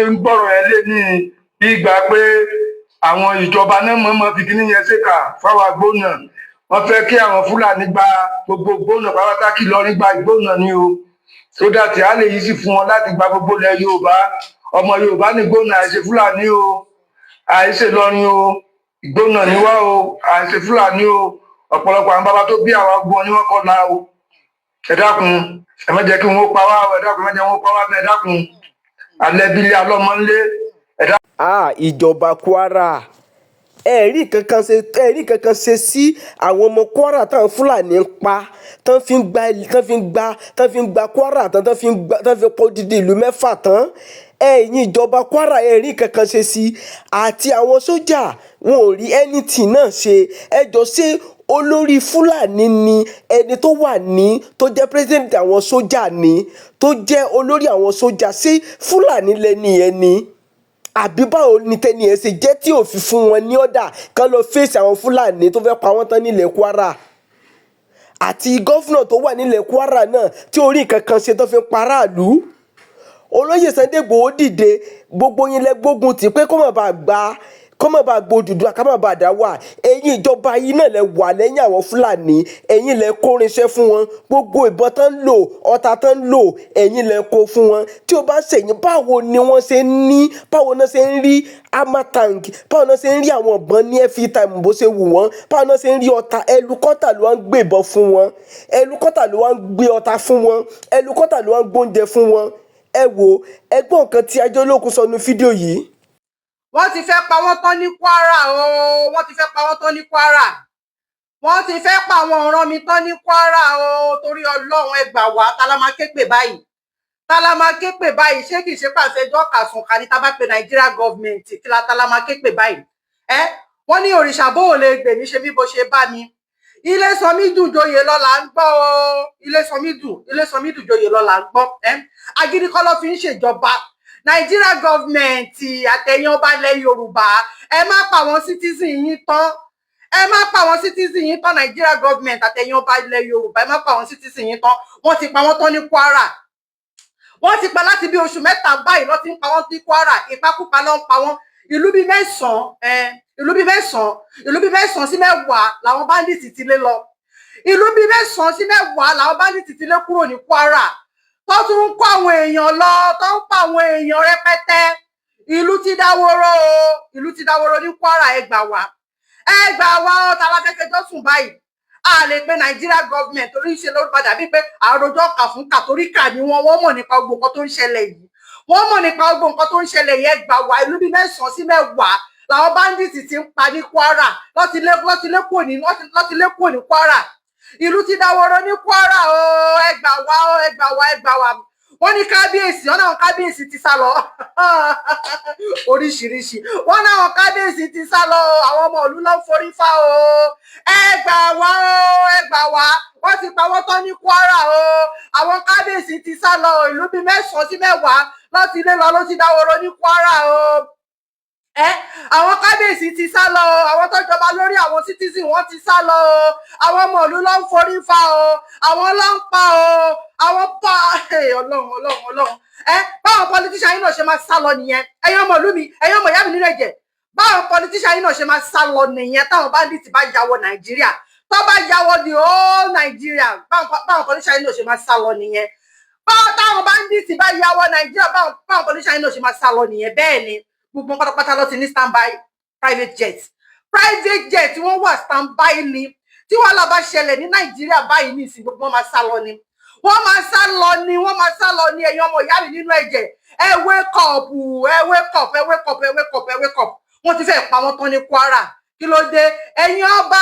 Ń gbọ́rọ̀ ẹ lé ní ìgbà pé àwọn ìjọba náà mọ̀ọ́mọ̀ fi kíní yẹn ṣèkà fáwọn agbóná. Wọ́n fẹ́ kí àwọn Fúlàní gba gbogbo gbóná pátá, kí Ìlọrin gba ìgbóná ni o, so that a lè yí sí fún wọn láti gba gbogbo ilẹ̀ Yorùbá. Ọmọ Yorùbá ní gbóná, àìṣe Fúlàní o, àìṣe Ìlọrin o, ìgbóná ni wá o, àìṣe Fúlàní o. Ọ̀pọ̀lọpọ̀ àwọn bàbá tó bí àwọn agbọn ni wọ́n kọ́ la o. Ẹ dákun, ẹ má jẹ́ kí wọ́n pa wá o. Ẹ dákun, ẹ má jẹ́ wọ́n pa wá. Ẹ dákun, alẹ́bílẹ̀ alọ́mọlé, ẹ dákun. Ah, ìjọba Kwara, ẹ rí kankan ṣe, ẹ rí kankan ṣe sí àwọn ọmọ Kwara táwọn Fúlàní ń pa, tán fi ń gba Kwara tán, tán fi ń gba, tán fi pọ̀ odidi ìlú mẹ́fà tán. Ẹ̀yin ìjọba Kwara, ẹ rí kankan ṣe sí, àti àwọn sójà, wọn ò rí anything náà ṣe. Ẹ jọ, ṣé olórí Fúlàní ni ẹni tó wà ní tó jẹ́ president àwọn sójà ni, tó jẹ́ olórí àwọn sójà? Ṣé Fúlàní lẹni yẹn ni, àbí báwo ni tẹ́ni ẹ̀ ṣe jẹ́ tí ò fi fún wọn ní ọ̀dà kán lọ fèsì àwọn Fúlàní tó fẹ́ pa wọ́n tán nílẹ̀ Kwara? Àti governor tó wà nílẹ̀ Kwara náà tí orí nǹkan kan ṣe tó fi ń paráàlú. Olóyè Sunday Igboho dìde, gbogbo yín lẹ gbógun tì pé kó má bàa gbà, kó má bàa gbódùdú, ká má bàa dá wà. Ẹ̀yin ìjọba yìí náà lẹ wà lẹ́yìn àwọn Fúlàní, ẹ̀yin lẹ kórinṣẹ́ fún wọn. Gbogbo ìbọn tán ń lò, ọta tán ń lò, ẹ̀yin lẹ kó fún wọn. Tí ó bá ṣèyìn, báwo ni wọ́n ṣe ń ní, báwo náà ṣe ń rí armor tank, báwo náà ṣe ń rí àwọn ìbọn ní every time bó ṣe wù wọ́n, báwo náà ṣe ń rí ọta? Helicopter ló wá ń gbé ìbọn fún wọn, helicopter ló wá ń gbé ọta fún wọn, helicopter ló wá ń gbóúnjẹ fún wọn. Ẹ wo, ẹ gbọ́ nǹkan tí Ajọ́lókun sọ nínú fídíò yìí. Wọ́n ti fẹ́ pa wọ́n tán ní Kwara o. Wọ́n ti fẹ́ pa wọ́n tán ní Kwara. Wọ́n ti fẹ́ pa àwọn ọ̀ràn mi tán ní Kwara o. Torí Ọlọ́run, ẹ gbà wá. Ta la máa ké pè báyìí? Ta la máa ké pè báyìí? Ṣé kìí ṣe pàṣẹjọ́ kàsùn kà ní tá bá pe Nàìjíríà government? Kí la ta la máa ké pè báyìí? Ẹ wọ́n ní òrìṣà bó ò lè gbè mí ṣe mí bó ṣe bá mi. Ilé sọ mí dùn joyè lọ là ń gbọ́ o. Ilé sọ mí dùn, ilé sọ mí dùn joyè lọ là ń gbọ́. Ẹ agídí kọ́ ló fi ń ṣèjọba. Nàìjíríà government àtẹ̀yìn ọba ilẹ̀ Yorùbá, ẹ má pa àwọn citizen yín tán. Ẹ má pa àwọn citizen yín tán. Nàìjíríà government àtẹ̀yìn ọba ilẹ̀ Yorùbá, ẹ má pa àwọn citizen yín tán. Wọ́n ti pa wọ́n tán ní Kwara. Wọ́n ti pa láti bí oṣù 3 báyìí lọ́ ti ń pa wọ́n ní Kwara. Ìpakúpa ló ń pa wọ́n. Ìlú bíi mẹ́sàn-án, ìlú bíi mẹ́sàn-án, ìlú bíi mẹ́sàn-án sí mẹ́wàá làwọn bandits ti lé lọ. Ìlú bíi mẹ́sàn-án sí mẹ́wàá làwọn bandits ti lé kúrò ní Kwara, tó tún ń kó àwọn èèyàn lọ, tó ń pa àwọn èèyàn rẹpẹtẹ. Ìlú ti dáwóró o. Ìlú ti dáwóró ní Kwara. Ẹ gbà wá, ẹ gbà wá o. Ta la fẹ́ fẹjọ́ sùn báyìí? A lè pe Nàìjíríà government torí ṣe ló padà bíi pé àròjọ kà fún kà, torí kà ní wọn. Wọ́n mọ̀ nípa gbogbo nǹkan tó ń ṣẹlẹ̀ yìí. Wọ́n mọ̀ nípa gbogbo nǹkan tó ń ṣẹlẹ̀ yìí. Ẹ gbà wá. Ìlú bíi mẹ́sàn-án sí mẹ́wàá làwọn bandits ti ń pa ní Kwara, lọ́ti lé kúrò ní Kwara. Ìlú ti dáwọ́rọ́ ní Kwara o. Ẹ gbà wá o, ẹ gbà wá, ẹ gbà wá. Wọ́n ní kábíyèsí, wọ́n náà kábíyèsí ti sá lọ. Oríṣiríṣi, wọ́n náà kábíyèsí ti sá lọ. Àwọn ọmọ ìlú ló ń forí fá o. Ẹ gbà wá o, ẹ gbà wá. Wọ́n ti pa wọ́n tán ní Kwara o. Àwọn kábíyèsí ti sá lọ. Ìlú bíi mẹ́sàn-án sí mẹ́wàá lọ́ti lé lọ, ló ti dáwọ́rọ́ ní Kwara o. Ẹ àwọn kábíyèsí ti sá lọ o. Àwọn tó jọba lórí àwọn citizen, wọ́n ti sá lọ o. Àwọn ọmọ ìlú ló ń forí fa o. Àwọn ló ń pa o. Àwọn pa. Ọlọ́run, Ọlọ́run, Ọlọ́run! Ẹ báwọn politician yìí náà ṣe máa sá lọ nìyẹn. Ẹ̀yin ọmọ ìlú mi, ẹ̀yin ọmọ ìyá mi nínú ẹ̀jẹ̀, báwọn politician yìí náà ṣe máa sá lọ nìyẹn táwọn bandit bá ya wọ Nàìjíríà, tó bá ya wọ the whole Nàìjíríà. Báwọn politician yìí náà ṣe máa sá lọ nìyẹn. Báwọn táwọn bandit bá ya wọ Nàìjíríà, báwọn politician yìí náà ṣe máa sá lọ nìyẹn. Bẹ́ẹ̀ ni gbogbo pátápátá ló ti ní standby private jet. Private jet wọ́n wà standby ni. Tí wàhálà bá ṣẹlẹ̀ ní Nàìjíríà báyìí ní ìsìn, gbogbo wọn máa sá lọ ni. Wọ́n máa sá lọ ni. Wọ́n máa sá lọ ni. Ẹ̀yin ọmọ ìyá mi nínú ẹ̀jẹ̀, ẹ wake up, ẹ wake up, ẹ wake up, ẹ wake up, ẹ wake up. Wọ́n ti fẹ́ pa wọ́n tán ní Kwara. Kí ló dé? Ẹ̀yin ọba,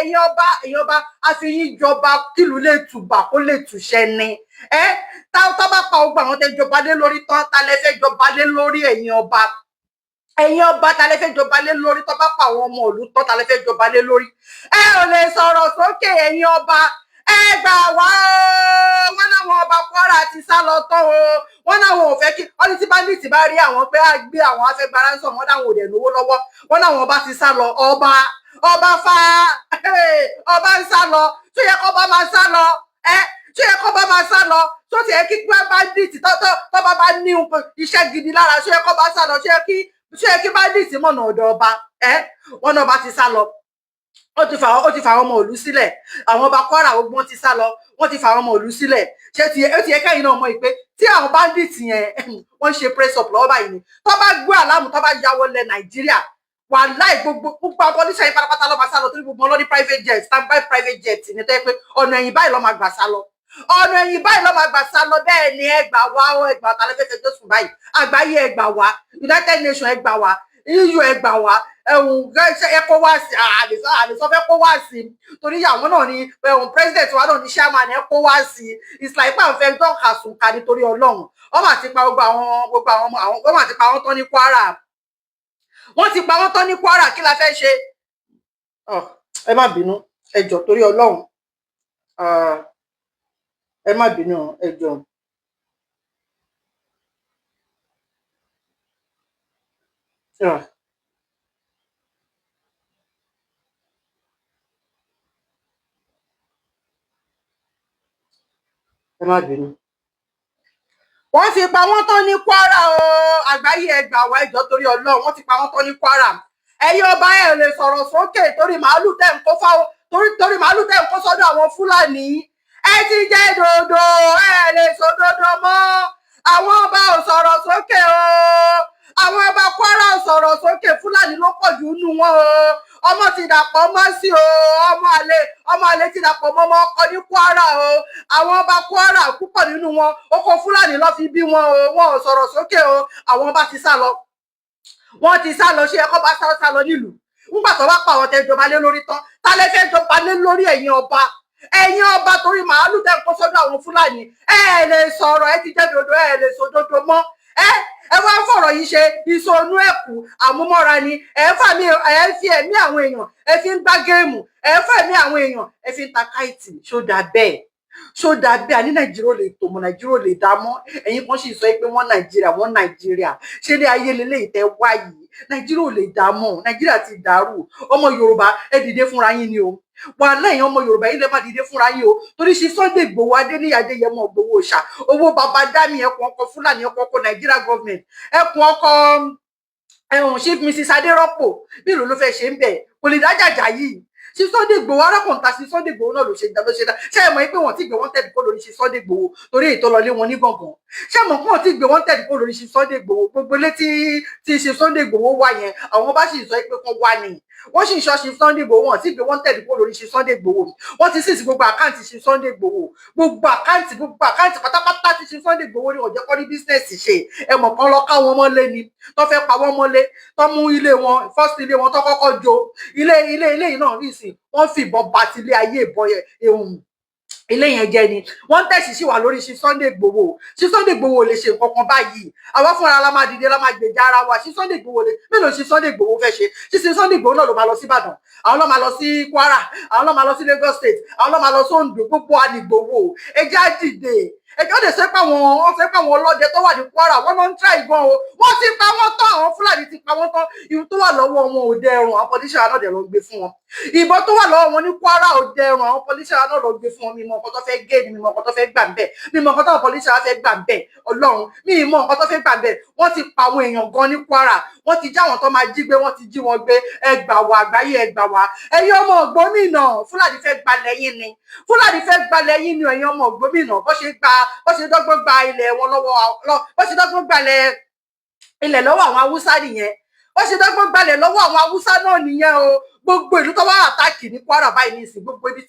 ẹ̀yin ọba, ẹ̀yin ọba, a fi yín jọba kílùú lè tùbà, kó lè túṣẹ ni. Ẹ tá bá pa ogun àwọn tẹ́ jọba lé lórí tán, ta lẹ fẹ́ jọba lé lórí? Ẹ̀yin ọba, ẹ̀yin ọba, ta lẹ fẹ́ jọba lé lórí? Tó bá pa àwọn ọmọ ìlú tán, ta lẹ fẹ́ jọba lé lórí? Ẹ ò lè sọ̀rọ̀ sókè. Ẹ̀yin ọba, ẹ gbà wá o. Wọn náwọn ọba Kwara ti sá lọ tán o. Wọn náwọn ò fẹ́ kí wọn ní tí bandit bá rí àwọn pé á gbé àwọn afẹgbára ransom. Wọn náwọn ò dẹ̀ lówó lọ́wọ́. Wọn náwọn ọba ti sá lọ. Ọba, ọba fa ọba ń sá lọ. Tó yẹ kó ọba máa sá lọ? Ẹ tó yẹ kó ọba máa sá lọ? Ṣé yẹ kó bá máa sá lọ? Tó ti yẹ kí bandit tó bá bá ní iṣẹ́ gidi lára, ṣé yẹ kó bá sá lọ? Ṣé yẹ kí bandit mọ̀nà ọ̀dọ̀ ọba ẹ? Wọn náà bá ti sá lọ, ó ti fà àwọn ọmọ ìlú sílẹ̀. Àwọn ọba Kwara, gbogbo wọn ti sá lọ, wọ́n ti fà àwọn ọmọ ìlú sílẹ̀. Ṣé ti ó ti yẹ kẹ́yìn náà mọ̀ pé tí àwọn bandit yẹn, wọ́n ń ṣe press up lọ́wọ́ báyìí ni, tó bá gbé alarm, tó bá ya wọlé Nàìjíríà, wàláì, gbogbo gbogbo àwọn politician yẹn pátápátá ló máa sá lọ, torí gbogbo wọn ló ní private jet, standby private jet ní, tó yẹ pé ọ̀nà ẹ̀yìn báyìí ló máa gbà sá lọ, ọ̀nà ẹ̀yìn báyìí ló máa gbà sá lọ. Bẹ́ẹ̀ ni. Ẹ gbà wá ó, ẹ gbà. Ta ló fẹ́ fẹjọ́ sùn báyìí? Àgbáyé, ẹ gbà wá. United Nations, ẹ gbà wá. EU, ẹ gbà wá. Ẹ̀hún ECOWAS, àlèsọ fẹ́ ECOWAS, torí àwọn náà ni ẹ̀hún president wa náà ní chairman ECOWAS. It's like pé àwọn fẹ́ dọ́kà sùn ká nítorí Ọlọ́run. Wọ́n mà ti pa gbogbo àwọn, wọ́n mà ti pa wọ́n tán ní Kwara, wọ́n ti pa wọ́n tán ní Kwara. Kí la fẹ́ ṣe? Ẹ má bínú, ẹ jọ̀ọ́, torí Ọlọ́run, ẹ má bínú, ẹ jọ̀ọ́. Ẹ má bínú. Wọ́n ti pa wọ́n tán ní Kwara o. Àgbáyé, ẹ gbà wá, ẹ jọ̀ọ́, torí Ọlọ́run. Wọ́n ti pa wọ́n tán ní Kwara. Ẹ̀yin ọba, ẹ lè sọ̀rọ̀ sókè torí màálù tẹ̀ ń kó fáwọn, torí màálù tẹ̀ ń kó sọ́dọ̀ àwọn Fúlàní. Ẹ ti jẹ́ dòdò, ẹ lè sọ dòdò mọ́. Àwọn ọba ò sọ̀rọ̀ sókè o. Àwọn ọba Kwara ò sọ̀rọ̀ sókè. Fúlàní ló pọ̀ jù nínú wọn o. Ọmọ ti dàpọ̀ mọ́ sí o. Ọmọ àlè ti dàpọ̀ mọ́ ọmọ ọkọ ní Kwara o. Àwọn ọba Kwara, púpọ̀ nínú wọn, oko Fúlàní ló fi bí wọn o. Wọn ò sọ̀rọ̀ sókè o. Àwọn ọba ti sá lọ, wọ́n ti sá lọ. Ṣé ẹ̀kọ́ bá sá lọ nílùú nígbà tó bá pa àwọn tẹ́ jọba lé lórí tán, ta lẹ fẹ́ jọba lé lórí? Ẹ̀yin ọba, ẹ̀yin ọba, torí màálù tẹ́ ń kó sọ́dọ̀ àwọn Fúlàní, ẹ lè sọ̀rọ̀. Ẹ ti jẹ́ dodo, ẹ lè sọ dodo mọ́. Ẹ wá ń fọ̀rọ̀ yìí ṣe ìsọnù ẹ̀kú àmúmọ́ra ni. Ẹ ń fà mí, ẹ ń fi ẹ̀mí àwọn èèyàn, ẹ fi ń gbá game. Ẹ ń fà ẹ̀mí àwọn èèyàn, ẹ fi ń ta káìtì. Ṣó dáa bẹ́ẹ̀? Ṣó dáa bẹ́ẹ̀? Àní Nàìjíríà ò lè tò mọ́, Nàìjíríà ò lè dá mọ́. Ẹ̀yin kan sì sọ pé wọ́n Nàìjíríà, wọ́n Nàìjíríà. Ṣé ní ayé leléyìí tẹ́ wá yìí? Nàìjíríà ò lè dá mọ́, Nàìjíríà ti dàrú. Ọmọ Yorùbá, ẹ dìde fúnra yín ni o. Wàhálà, ẹ̀yin ọmọ Yorùbá yìí lè má dìde fúnra yín o, torí ṣe Sunday Igboho, Adéníyì Adéyẹmọ Ìgbòho ṣá, owó baba dami, ẹkùn ọkọ Fúlàní, ẹkùn ọkọ Nàìjíríà government, ẹkùn ọkọ ẹhùn Chief Mrs Adérọ́pò, bí ìlú ló fẹ́ ṣe ń bẹ̀, kò lè dájàjà yìí. Ṣe Sunday Igboho, arákùnrin ta ṣe Sunday Igboho náà ló ṣe dá, ló ṣe dá. Ṣé ẹ mọ̀ pé wọ́n ti gbé wọ́n tẹ̀lé kó lórí ṣe Sunday Igboho torí èyí tó lọ lé wọn ní gbọ̀ngàn? Ṣé ẹ mọ̀ pé wọ́n ti gbé wọ́n tẹ̀lé kó lórí ṣe Sunday Igboho? Gbogbo létí tí ṣe Sunday Igboho wà yẹn, àwọn bá sì sọ pé kán wá ni wọ́n sì ń ṣọ́ ṣe Sunday Igboho. Wọ́n ti gbé wọ́n tẹ̀lé kó lórí ṣe Sunday Igboho. Wọ́n ti seize gbogbo account ṣe Sunday Igboho, gbogbo account pátápátá ti ṣe Sunday Igboho ní ọ̀jẹ̀ kọ́ ní business ṣe. Ẹ mọ̀ kán lọ ká wọn mọ́lé ni, tó fẹ́ pa wọ́n mọ́lé, tó mú ilé wọn, first ilé wọn tó kọ́kọ́ jó, ilé yìí náà nísìn, wọ́n fi ìbọn ba ti ilé ayé, ìbọn yẹn ehun ilé yẹn jẹ ni. Wọ́n tẹ̀sí sí wà lórí ṣe Sunday Igboho. Ṣe Sunday Igboho lè ṣe nǹkan kan báyìí? Àwa fúnra la máa dìde, la máa gbèjà ara wa. Ṣe Sunday Igboho lè mélòó? Ṣe Sunday Igboho fẹ́ ṣe? Ṣe Sunday Igboho náà ló máa lọ sí Ìbàdàn, àwọn ló máa lọ sí Kwara, àwọn ló máa lọ sí Lagos State, àwọn ló máa lọ sí Ondo? Gbogbo ànìgbòho, ẹjẹ́ á dìde. Ẹjọ́ lè sọ pé àwọn, wọ́n sọ pé àwọn ọlọ́dẹ tó wà ní Kwara, wọ́n lọ ń try ìbọn o. Wọ́n ti pa wọ́n tán, àwọn Fúlàní ti pa wọ́n tán. Ìhun tó wà lọ́wọ́ wọn ò dẹrùn, àwọn politician náà dẹ̀ lọ gbé fún wọn. Ìbọn tó wà lọ́wọ́ wọn ní Kwara ò dẹrùn, àwọn politician náà lọ gbé fún wọn. Mímọ̀ nǹkan tó fẹ́ gé ni, mímọ̀ nǹkan tó fẹ́ gbà ń bẹ̀, mímọ̀ nǹkan tó politician fẹ́ gbà ń bẹ̀. Ọlọ́run, mi ì mọ̀ nǹkan tó fẹ́ gbà ń bẹ̀. Wọ́n ti pa àwọn èèyàn gan ní Kwara, wọ́n ti já àwọn tó máa jí gbé, wọ́n ti jí wọn gbé. Ẹ gbà wá, àgbáyé, ẹ gbà wá. Ẹ̀yin ọmọ Ògbómìnà, Fúlàní fẹ́ gbalẹ̀ yín ni, Fúlàní fẹ́ gbalẹ̀ yín ni. Ẹ̀yin ọmọ Ògbómìnà, bó ṣe gba, bó ṣe dọ́gbọ́n gba ilẹ̀ wọn lọ́wọ́, bó ṣe dọ́gbọ́n gbalẹ̀ ilẹ̀ lọ́wọ́ àwọn Haúsá nìyẹn, bó ṣe dọ́gbọ́n gbalẹ̀ lọ́wọ́ àwọn Haúsá náà nìyẹn o. Gbogbo ìlú tó wá attack ní Kwara báyìí ní ìsìn, gbogbo ibi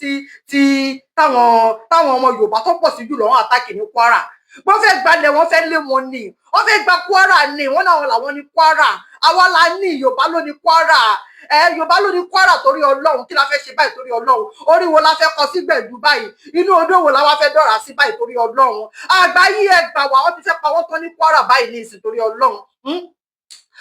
tí táwọn ọmọ Yorùbá tó pọ̀ sí jù lọ́wọ́ attack ní Kwara, wọ́n fẹ́ gbalẹ̀, wọ́n fẹ́ lé wọn ní, wọ́n fẹ́ gba Kwara ní. Wọ́n náà làwọn ní Kwara, àwa la ní, Yorùbá ló ní Kwara. Ẹ Yorùbá ló ní Kwara. Torí Ọlọ́run, kí la fẹ́ ṣe báyìí? Torí Ọlọ́run, orí wo la fẹ́ kọ sí gbẹ̀dú báyìí? Inú odó wo la wá fẹ́ dọ̀rà sí báyìí? Torí Ọlọ́run, àgbáyé, ẹ gbà wá. Wọ́n ti fẹ́ pa wọ́n tán ní Kwara báyìí ní ìsìn. Torí Ọlọ́run.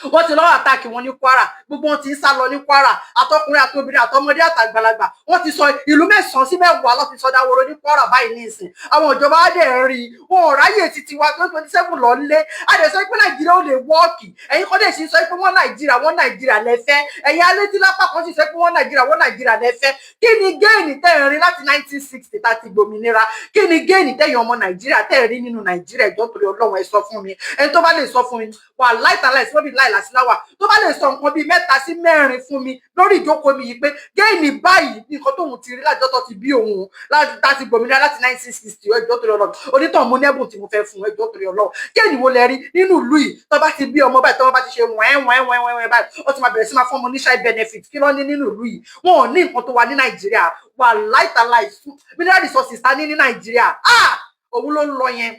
Wọ́n ti lọ́wọ́ attack wọn ní Kwara. Gbogbo wọn ti ń sá lọ ní Kwara, àtọkùnrin àtobìnrin, àtọmọdé àtàgbàlagbà. Wọ́n ti sọ ìlú mẹ́sàn-án sí mẹ́wàá lọ ti sọ dáwọ́rọ́ ní Kwara báyìí ní ìsìn. Àwọn ìjọba á dẹ̀ rí wọn ò ráyè títí wa. 2027 lọ lé. A dẹ̀ sọ pé Nàìjíríà ò lè work. Ẹ̀yin kọ́ dẹ̀ sì sọ pé wọ́n Nàìjíríà, wọ́n Nàìjíríà lẹ́fẹ́. Ẹ̀yin alétí lápá kan sì sọ pé wọ́n Nàìjíríà, wọ́n Nàìjíríà lẹ́fẹ́. Kí ni gain tẹ́ ẹ̀ rí láti 1960 tá ti gbòmìnira? Kí ni gain tẹ́yìn ọmọ Nàìjíríà tẹ́ ẹ̀ rí nínú Nàìjíríà? Ẹ̀jọ́ torí Ọlọ́run, ẹ sọ fún mi. Ẹni tó bá lè sọ fún mi, wà láìtàláì sí wọ́n láì làsíláwà, tó bá lè sọ nǹkan bíi mẹ́ta sí mẹ́rin fún mi lórí ìjókòó mi yìí pé gain báyìí ní nǹkan tóun ti rí lájọ́ tó ti bí òun láti gbòmìnira láti 1960, ẹjọ́ torí Ọlọ́run, onítàn mo nẹ́bùn tí mo fẹ́ fún. Ẹjọ́ torí Ọlọ́run, gain wo lẹ rí nínú ìlú yìí? Tó bá ti bí ọmọ báyìí, tó bá ti ṣe wẹ́n wẹ́n wẹ́n wẹ́n báyìí, ó ti máa bẹ̀rẹ̀ sí máa fún ọmọ ní child benefit. Kí ló ní nínú ìlú yìí? Wọn ò ní nǹkan tó wà ní Nàìjíríà. Wà láìtàláì, mineral resources ta ní ní Nàìjíríà, ah, òun ló ń lọ yẹn.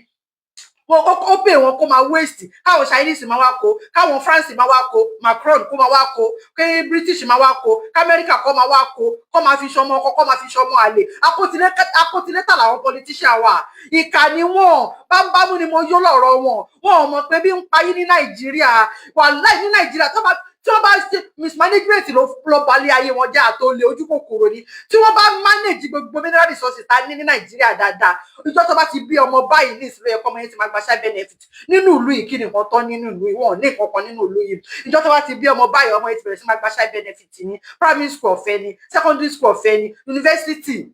Ó pè wọn kó máa waste, káwọn Chinese máa wá kó, káwọn France máa wá kó, Macron kó máa wá kó, kí British máa wá kó, k'Amẹ́ríkà kó máa wá kó, kó máa fi ṣọmọ ọkọ, kó máa fi ṣọmọ àlè. Akótilétà làwọn politician wa. Ìkà ni wọn. Bámbámú ni mo yó lọ́rọ̀ wọn. Wọn ò mọ̀ pé bí ń payí ní Nàìjíríà. Wàláì, ní Nàìjíríà, tó bá tí wọ́n bá ṣe mismanagement ló lọ balẹ̀ ayé wọn jẹ́. Àtòlè ojú kòkòrò ni. Tí wọ́n bá manage gbogbo mineral resources ta ní ní Nàìjíríà dáadáa, ìjọ tó bá ti bí ọmọ báyìí ní ìsìlẹ̀ ẹ̀kọ́, ọmọ yẹn ti máa gba child benefit nínú ìlú yìí. Kí ni nǹkan tán nínú ìlú yìí? Wọn ò ní nǹkan kan nínú ìlú yìí. Ìjọ tó bá ti bí ọmọ báyìí, ọmọ yẹn ti bẹ̀rẹ̀ sí máa gba child benefit ní primary school, ọ̀fẹ́ ni, secondary school, ọ̀fẹ́ ni, university.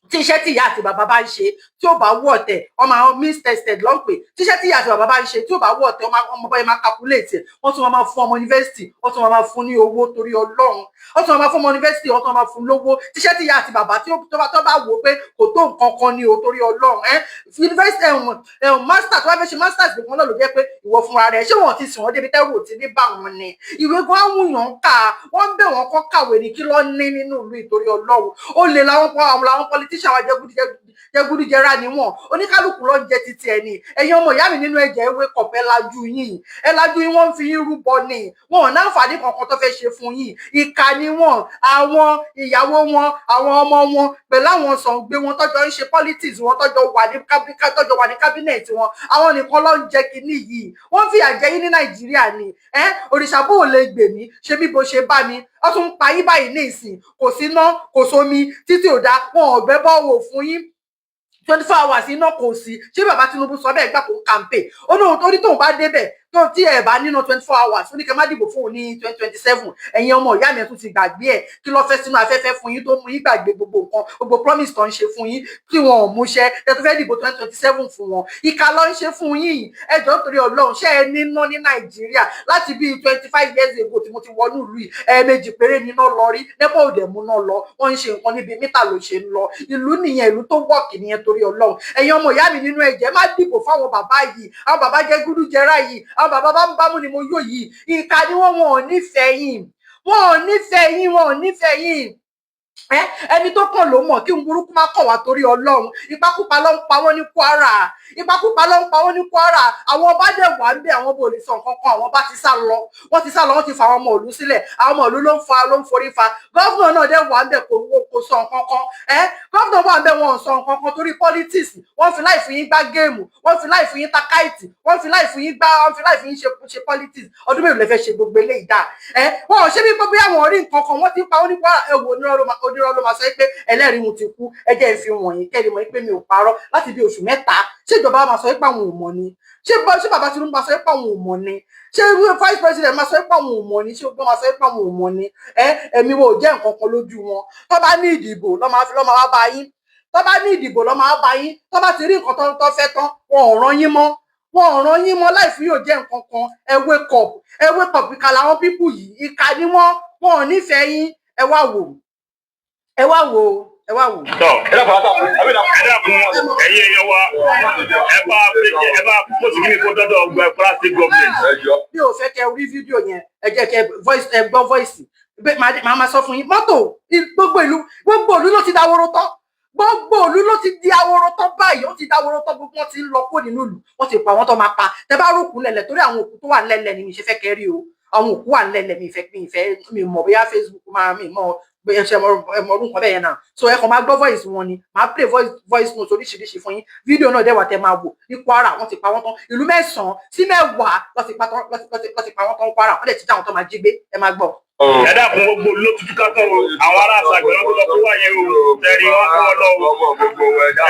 Tí iṣẹ́ tí ìyá àti bàbá bá ń ṣe tí ó bá wọ̀ tẹ̀, ọmọ àwọn means tested ló ń pè. Tí iṣẹ́ tí ìyá àti bàbá bá ń ṣe tí ó bá wọ̀ tẹ̀, ọmọ báyìí máa calculate ẹ̀. Wọ́n tún máa fún ọmọ yunifásitì, wọ́n tún máa fún ní owó. Torí Ọlọ́run, wọ́n tún máa fún ọmọ yunifásitì, wọ́n tún máa fún lówó. Tí iṣẹ́ tí ìyá àti bàbá tí ó bá tó bá wò ó pé kò tó nǹkan kan ní o. Torí Ọlọ́run, ẹ yunifásitì ẹ̀wọ̀n ẹ̀wọ̀n, master tó bá fẹ́ ṣe masters nìkan náà ló jẹ́ pé ìwọ fúnra rẹ̀. Ṣé wọ́n ti sìn wọ́n débi tẹ́rù ò ti ní bá wọn ni? Ìwé gan áwùyàn kà, wọ́n ń bẹ̀ wọ́n kọ́ kàwé ní. Kí ló ní nínú ìlú? Ìtorí Ọlọ́run, ó lè làwọn làwọn politician wa, jẹgúdújẹrá ni wọn. Oníkálukú ló ń jẹ títí ẹ ní. Ẹ̀yin ọmọ ìyá mi nínú ẹ̀jẹ̀, ewé kọ̀pẹ́ lajú yín, ẹ lajú yín. Wọ́n ń fi yín rúbọ ni. Wọn ò náǹfààní kankan tó fẹ́ ṣe fún yín. Ìkà ni wọn. Àwọn ìyàwó wọn, àwọn ọmọ wọn, pẹ̀lú àwọn sọ̀ǹgbé wọn tọ́jọ́ ń ṣe politics wọn, tọ́jọ́ wà ní cabinet wọn, àwọn nìkan ló ń jẹ kinní yìí. Wọ́n fìyà jẹ yín ní Nàìjíríà ni. Ẹ òrìṣà bó lè gbè mí ṣe bí bó ṣe bá mi. Wọ́n tún ń pa yín báyìí ní ìsìn. Kò sí ná, kò sómi, títí ò dá. Wọn ò gbẹ́ bọ́ọ̀wò fún yín. 24 hours iná kò sí. Ṣé bàbá Tinubu sọ bẹ́ẹ̀ gbà kó ń campaign? Ó ní òun tó ní tóun bá débẹ̀ tó tí ẹ bá nínú 24 hours, ó ní kẹ́ má dìbò fún òun ní 2027. Ẹ̀yin ọmọ ìyá mi, ẹ̀ tún ti gbàgbé ẹ̀. Kí ló fẹ́ sínú afẹ́fẹ́ fún yín tó mú yín gbàgbé gbogbo nǹkan, gbogbo promise tó ń ṣe fún yín tí wọn ò múṣẹ, ẹ tó fẹ́ dìbò 2027 fún wọn? Ìkà ló ń ṣe fún yín. Ẹ jọ̀ọ́, nítorí Ọlọ́run, ṣé ẹ níná ní Nàìjíríà? Láti bíi 25 years ago tí mo ti wọnú ìlú yìí, ẹ̀ẹ̀mejì péré níná lọ rí. NEPA ò dẹ̀ múná lọ. Wọ́n ń ṣe nǹkan níbi mítà ló ṣe ń lọ. Ìlú nìyẹn, ìlú tó work nìyẹn. Torí Ọlọ́run, ẹ̀yin ọmọ ìyá mi nínú ẹ̀jẹ̀, má dìbò fáwọn bàbá yìí. Àwọn bàbá jẹgúdújẹrá yìí, àwọn bàbá bá ń bámú ni mo yó yìí, ìkà ni wọ́n. Wọn ò nífẹ̀ẹ́ yín, wọn ò nífẹ̀ẹ́ yín, wọn ò nífẹ̀ẹ́ yín. Ẹ ẹni tó kàn ló mọ̀ kí n burúkú má kàn wá. Torí Ọlọ́run, ìpakúpa ló ń pa wọ́n ní Kwara, ìpakúpa ló ń pa wọ́n ní Kwara. Àwọn ọba dẹ̀ wà ń bẹ̀, àwọn ọba ò lè sọ nǹkan kan. Àwọn ọba ti sá lọ, wọ́n ti sá lọ, wọ́n ti fa àwọn ọmọ ìlú sílẹ̀. Àwọn ọmọ ìlú ló ń fa, ló ń forí fa. Governor náà dẹ̀ wà ń bẹ̀, kò sọ nǹkan kan. Ẹ governor wà ń bẹ̀, wọn ò sọ nǹkan kan torí politics. Wọ́n fi láì fún yín gbá game, wọ́n fi láì fún yín ta káìtì, wọ́n fi láì fún yín gbá, wọ́n fi láì fún yín ṣe politics. Ọdún mélòó lẹ fẹ́ ṣe gbogbo eléyìí dá? Ẹ wọn ò ṣe bí pé bóyá wọn rí nǹkan kan. Wọ́n ti ń pa wọ́n ní Kwara. Ẹ wò, onírọ́ ló máa sọ pé ẹlẹ́rìí wọn ti kú. Ẹ jẹ́ ìfi wọ̀nyí kẹ́lẹ́ mọ̀ pé mi ò parọ́. Láti bí oṣù 3, ṣé ìjọba máa sọ pé àwọn ò mọ̀ ni? Ṣé bàbá Tinubu máa sọ pé àwọn ò mọ̀ ni? Ṣé vice president máa sọ pé àwọn ò mọ̀ ni? Ṣé gbọ́n máa sọ pé àwọn ò mọ̀ ni? Ẹ ẹ̀mí wo ò jẹ́ nǹkan kan lójú wọn. Tó bá ní ìdìbò lọ́ máa fi lọ́ máa wá bá yín. Tó bá ní ìdìbò lọ́ máa bá yín. Tó bá ti rí nǹkan tó fẹ́ tán, wọn ò rán yín mọ́, wọn ò rán yín mọ́. Láì fún yóò jẹ́ nǹkan kan. Ẹ wake up, ẹ wake up. Ìkà làwọn people yìí, ìkà ni wọ́n. Wọn ò nífẹ̀ẹ́ yín. Ẹ wá wò, ẹ wá wò, ẹ wá wò. Tọ́ ẹ dákun, ẹ̀yin èèyàn wa, ẹ bá ẹ bá post kí ni kó dọ́dọ̀ ọgbà Kwara State government. Bí o fẹ́ kẹ́ rí fídíò yẹn, ẹ jẹ́ kẹ́ voice, ẹ gbọ́ voice. Màá máa sọ fún yín. Mọ́tò, gbogbo ìlú, gbogbo ìlú ló ti dáwóró tán. Gbogbo ìlú ló ti di ahoro tán báyìí. Ó ti dáwóró tán. Gbogbo wọn ti ń lọ kó nínú ìlú. Wọn ti pa àwọn tó máa pa. Tẹ bá rókun lẹ̀lẹ̀, torí àwọn òkú tó wà lẹ́lẹ̀ ni mi ṣe fẹ́ kẹ́ rí o. Àwọn òkú wà nílẹ̀. Mi ìfẹ́ mi mọ̀ bóyá Facebook máa mi mọ̀ bóyá ṣe ẹmọ ọdún kan bẹ́ẹ̀ yẹn náà. So ẹ kàn máa gbọ́ voice wọn ni. Máa play voice note oríṣiríṣi fún yín. Fídíò náà dẹ́wà tẹ́ máa wò ní Kwara. Wọ́n ti pa wọ́n tán. Ìlú 9 sí 10 lọ́ ti pa wọ́n tán Kwara. Wọ́n dẹ̀ ti dá àwọn tó máa jí gbé. Ẹ máa gbọ́. Ẹ dákun, gbogbo ló tutù ká tán o. Àwọn ará àṣàgbẹ̀ lọ́kọ́ lọ́kọ́ wáyé o. Ẹ̀rí wọn kó wọn lọ o.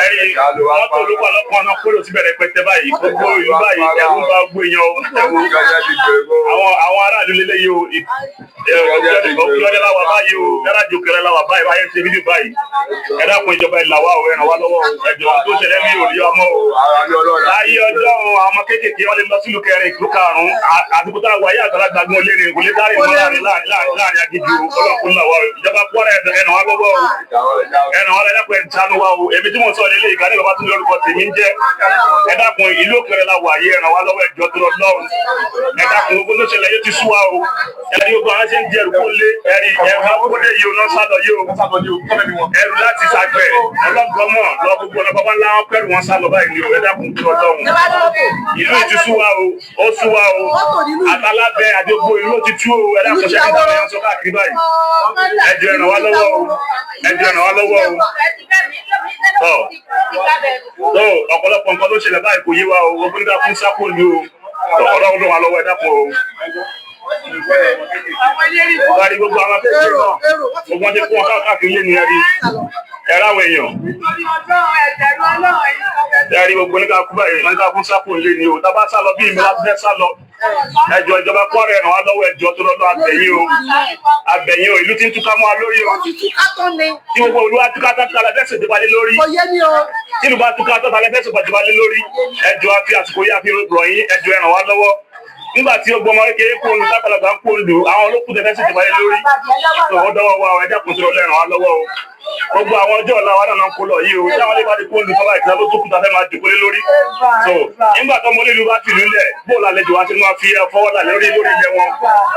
Ẹ̀rí mọ́tò ló wà lọ́kàn náà kóró síbẹ̀ rẹpẹtẹ báyìí. Gbogbo ìlú báyìí, ẹ̀rù ń bá gbogbo èèyàn o. Ẹ̀wù àwọn aráàlú lélẹ́yìí o. Òkè la wà báyìí o. Gáràjì Òkèrè la wà báyìí báyìí, ṣe fídíò báyìí. Ẹ dákun, ìjọba ìlà wa o, ẹ ràn wá lọ́wọ́ o. Ẹjọ́ tó ṣẹlẹ̀ mi ò rí ọmọ o. Láyé ọjọ́ àwọn ọmọ kéékèèké, wọn lè lọ sílùú kẹrin, ìlú karùn-ún. Àdúgbò tá a wáyé, àgbàlagbà gan lé ní kò lè dárìn mọ́ láàrin aginjù. Ọlọ́kùnrin là wá o. Ìjọba Kwara, ẹ ràn wá lọ́wọ́ o. Ẹ ràn wá lọ́wọ́, ẹ ṣàánú wa o. Èmi tí mo sọ nílé ìgbà ní bàbá tó ní lórúkọ tèmi ń jẹ́. Ẹ dákun, ìlú Òkèrè la wà yìí. Ẹ ràn wá lọ́wọ́, ẹjọ́ tó lọ lọ́run. Ẹ dákun, gbogbo tó ṣẹlẹ̀ yóò ti sú wa o. Ẹ̀rí gbogbo àwọn ṣe ń jẹrù kó lé. Ẹ̀rí ẹ̀rù akóde yìí o, náà sálọ yìí o. Ẹrù láti sàgbẹ̀ ọlọ́gọ́mọ̀ lọ, gbogbo ọ̀nà bàbá ńlá wọn pẹ̀lú wọn sálọ báyìí ni o. Ẹ dákun tó lọ lọ́run. Ìlú ti sú wa o, ó sú wa o. Àtàlábẹ́ àdógbò, ìlú ti tú o. Ẹ dákun, ṣe kí táwọn èèyàn sọ káàkiri báyìí? Ẹ jọ̀ọ́, ẹ ràn wá lọ́wọ́ o. Ẹ jọ̀ọ́, ẹ ràn wá lọ́wọ́ o. Tọ́ tó ọ̀pọ̀lọpọ̀ nǹkan ló ṣẹlẹ̀ báyìí, kò yé wa o. Ogun nígbà fún sápò ní o. Ọlọ́run ló wà lọ́wọ́. Ẹ dákun o. Wárí gbogbo àwọn akẹ́kọ̀ọ́ náà, gbogbo wọn ti kún wọn káàkiri lé ní ẹ̀rí ẹ̀rọ àwọn èèyàn. Ẹ̀rí gbogbo nígbà kú báyìí, nígbà fún sápò lé ní o. Tábà sá lọ bí ìmọ̀ láti fẹ́ sá lọ. Ẹjọ́, ìjọba Kwara, ẹ ràn wá lọ́wọ́. Ẹjọ́ tó lọ́lọ́, àbẹ̀yìn o, àbẹ̀yìn o. Ìlú ti ń túká mọ́ wa lórí o. Ó ti túká tán ni. Tí gbogbo olúwa túká tán, túká la fẹ́ ṣèjọba lé lórí? Kò yé mi o. Tí ìlú bá túká tán, ta la fẹ́ ṣèjọba lé lórí? Ẹjọ́, àfi àsìkò yá fi rọ̀ yín. Ẹjọ́, ẹ ràn wá lọ́wọ́. Nígbà tí ó gbọmọ kékeré kó olù, tágbàlagbà ń kó olù, àwọn olókùn tẹ fẹ́ ṣèjọba lé lórí? Ó dọ́wọ́ wa o. Ẹ dákun tó lọ, ẹ ràn wá lọ́wọ́ o. Gbogbo àwọn ọjọ́ ọ̀la wa náà ń kó lọ yìí o. Tí àwọn ilé bá ti kó olù tọ́ba ìtura ló tó kù tá a fẹ́ máa jòkó lé lórí? So nígbà tó mọ onílù bá ti lù lẹ̀, bóòlù àlejò wa ṣe máa fi fọwọ́ là lórí ilẹ̀ wọn?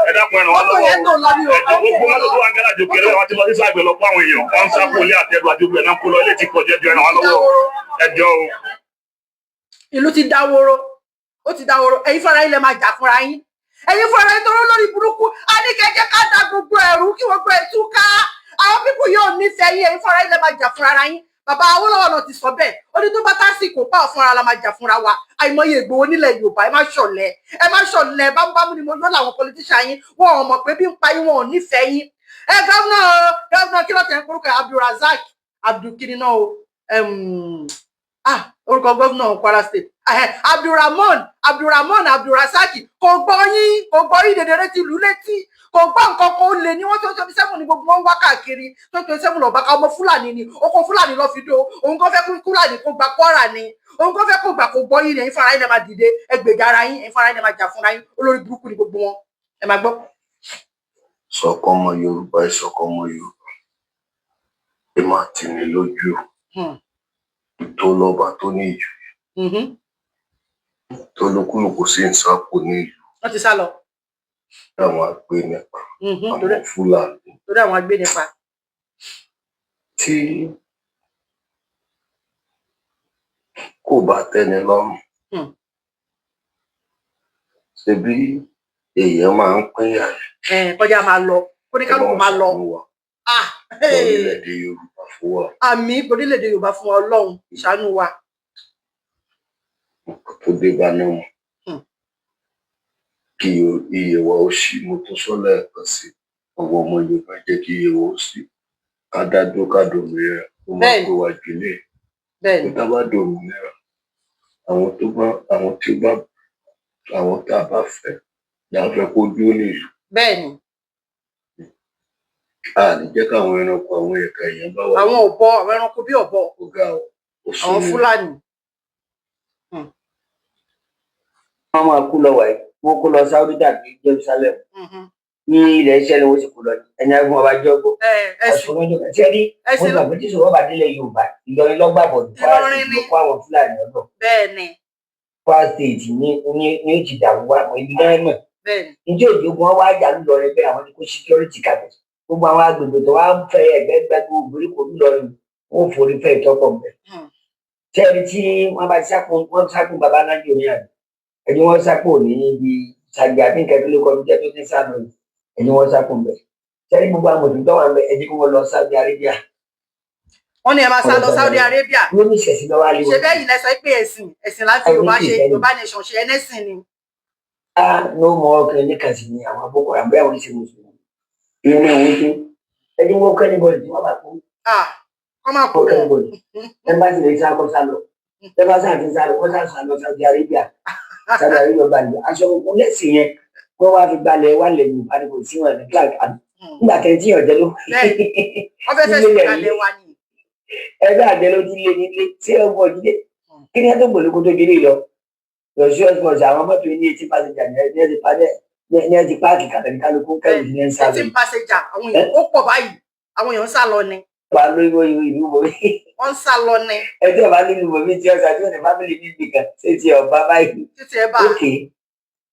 Ẹ dákun, ẹ ràn wá lọ́wọ́ o. Ẹjọ́, gbogbo mọ́tò tó wà ń gáràjì Òkèrè, wọn ti lọ sí sáàgbẹ̀ lọ fún àwọn èèyàn. Wọn ń sápò ilé àtẹrù àti gbogbo ẹ̀ náà kó lọ. Ilé ti pọ̀jù. Ẹjọ́, ẹ ràn wá lọ́wọ́, ẹjọ́ o. Ìlú ti dáwóró, ó ti dáwóró. Ẹ̀yin fúnra yín lè máa jà fúnra yín. Ẹ̀yin fúnra yín tó lórí burúkú. A ní kẹjẹ ká da gbogbo ẹ̀rú kí gbogbo ẹ̀ túká. Àwọn people yóò nífẹ̀ẹ́ yín. Ẹ̀yin fúnra yín lè máa jà fúnra yín. Bàbá Awólọ́wọ̀ náà ti sọ bẹ́ẹ̀. Ó ní tó bá tásìkò pa fúnra la máa jà fúnra wa. Àìmọye Ìgbòho nílẹ̀ Yorùbá. Ẹ má ṣọ̀lẹ, ẹ má ṣọ̀lẹ. Bámúbámú ni mo lọ. Làwọn politician yín, wọn ò mọ̀ pé bí ń pa yín, wọn ò nífẹ̀ẹ́ yín. Ẹ governor, kí ló tẹ̀ ń korúkọ? Abdulrasaq Abdulkini náà o. Ah, orúkọ gómìnà Kwara State, Abdulrahman, Abdulrahman Abdulrasaq, kò gbọ́ yín, kò gbọ́ yín. Dèdèrè ti lù létí, kò gbọ́ nǹkan kan. Ó lè ní wọ́n 2027 ní gbogbo wọn wá káàkiri. 2027 lọ́ba ká. Ọmọ Fúlàní ni, oko Fúlàní lọ́ fi dó. Òun kò fẹ́ kí Fúlàní kó gba Kwara ni, òun kò fẹ́ kó gbà. Kó gbọ́ yín ni. Ẹ̀yin fúnra yín lè máa dìde, ẹgbẹ̀gà ara yín. Ẹ̀yin fúnra yín lè máa jà fúnra yín. Olórí burúkú ni gbogbo wọn. Ẹ máa gbọ́. Ṣọ̀kan ọmọ Yorùbá, ìṣọ̀kan ọmọ Yorùbá, ẹ máa tì ní lójú tó lọ́ba, tó ní ìjòyè, tó lókùlùkù sí ń sápò ní ìlú. Wọ́n ti sá lọ. Àwọn agbénipa, àwọn Fúlàní. Torí àwọn agbénipa. Tí kò bá tẹ́ni lọ́rùn, ṣebí èèyàn máa ń pínyà. Kọjá máa lọ, kóníkálùkù máa lọ. Orílẹ̀-èdè Yorùbá fún wa. Àmín, orílẹ̀-èdè Yorùbá fún wa. Ọlọ́run ṣàánú wa. Nǹkan tó dé bá náà, kí iye wa ó ṣí. Mo tún sọ lẹ́ẹ̀kan sí, ọwọ́ ọmọ Yorùbá, jẹ́ kí iye wa ó ṣí, ká dá dúró, ká dòmìnira. Ó máa pé wa jù lé tó tá bá dòmìnira. Àwọn tó bá, àwọn tí ó bá, àwọn tá a bá fẹ́ là ń fẹ́ kó dúró nílùú. A ní jẹ́ káwọn ẹranko, àwọn ẹ̀ka èèyàn bá wà. Àwọn ọ̀bọ, àwọn ẹranko bí ọ̀bọ. Ọ̀gá o. Àwọn Fúlàní. Wọ́n máa kú lọ wàyí, wọ́n kó lọ Saudi tàbí Jerusalem. Ní ilẹ̀ iṣẹ́ ni wọ́n sì kó lọ. Ẹni agbọn ọba jọgbó ọ̀ṣun lọ́jọ́ kan tí ẹ rí wọ́n gbà pé tí ìṣòro bá délẹ̀ Yorùbá, Ìlọrin lọ́gbàbọ̀, Kwara State ló kó àwọn Fúlàní ọ̀dọ̀. Kwara State ní ó ti dàrú wá ibi náà mọ̀ njẹ́ òjò gan wá jà lùlọrin bẹ́ẹ̀. Àwọn ní kó security kalẹ̀, gbogbo àwọn agbègbè tó wá ń fẹ́ ẹgbẹ́ gbẹ́gbẹ́ ìgbèríko lùlọrin, wọn ò forí fẹ́ ìtọ́pọ̀ bẹ́ẹ̀. Tẹ́ẹ̀rí tí wọ́n bá sákun, wọ́n sákun baba náà jò ní àná, ẹni wọ́n sápò ní ibi Ṣàgbé àbí nǹkan tó ló kọjú jẹ́ tó ní sálọ yìí, ẹni wọ́n sá kó bẹ̀. Sẹ́ni gbogbo àwọn mùsùlùmí tó wà ń bẹ̀, ẹni kí wọ́n lọ Saudi Arabia. Wọ́n ní ẹ máa sá lọ Saudi Arabia. Wọ́n ní ìṣẹ̀sìn lọ́wọ́ á lé Ṣe wọn. bẹ́ẹ̀ yìí lẹ sọ pé ẹ̀sìn láti Ẹ̀sìn Yorùbá ṣe Kìrìsìtẹ́nì. Yorùbá nation ṣe ẹlẹ́sìn ni. Á no more kìnìún kan sì ni àwọn Boko Haram, bóyá wọ́n ṣe mùsùlùmí. Ìrìn àwọn tó ẹni wọ́n kẹ́ níbọ̀dì tí wọ́n bá kú. Ah, kọ́ máa kó Kọ́ kẹ́ wọn. níbọ̀dì. Ẹ bá sì lè sá kó sá lọ. Ẹ bá sá ti sá lọ, wọ́n sá sá lọ Saudi Arabia. Saudi Arabia balẹ̀. Aṣọ gbogbo lẹ́sìn yẹn kó wá fi gbalẹ̀ wá lẹ̀ Yorùbá ni kò sí wọn ní clark. Nígbà tẹ́ tí yàn jẹ́ ló. Bẹ́ẹ̀ni, wọ́n fẹ́ fẹ́ Nílé sí rẹ̀ ìkàlẹ̀ wa ni. Ẹgbẹ́ àjẹ́ ló ti lé nílé tí ẹ wọ jíde. Kí ni ẹ tó gbòlókó tó délé lọ? Lọ sí ọ̀sán àwọn mọ́tò ní 80 passenger ní ẹ ti padẹ́ ní ẹ ti park kalẹ̀ ní kálukú kẹ́rù ní ẹ ń sá lọ. 18 passenger, àwọn èèyàn ó pọ̀ báyìí, àwọn èèyàn ń sá lọ ni. Wà lórí ìlú bòmí. Wọ́n ń sá lọ ni. Ẹ tí ọba nílùú bòmí tí ọ̀sán tí ò ní family níbi kan ṣé ti ọba báyìí. Títí ẹ bá. Ókè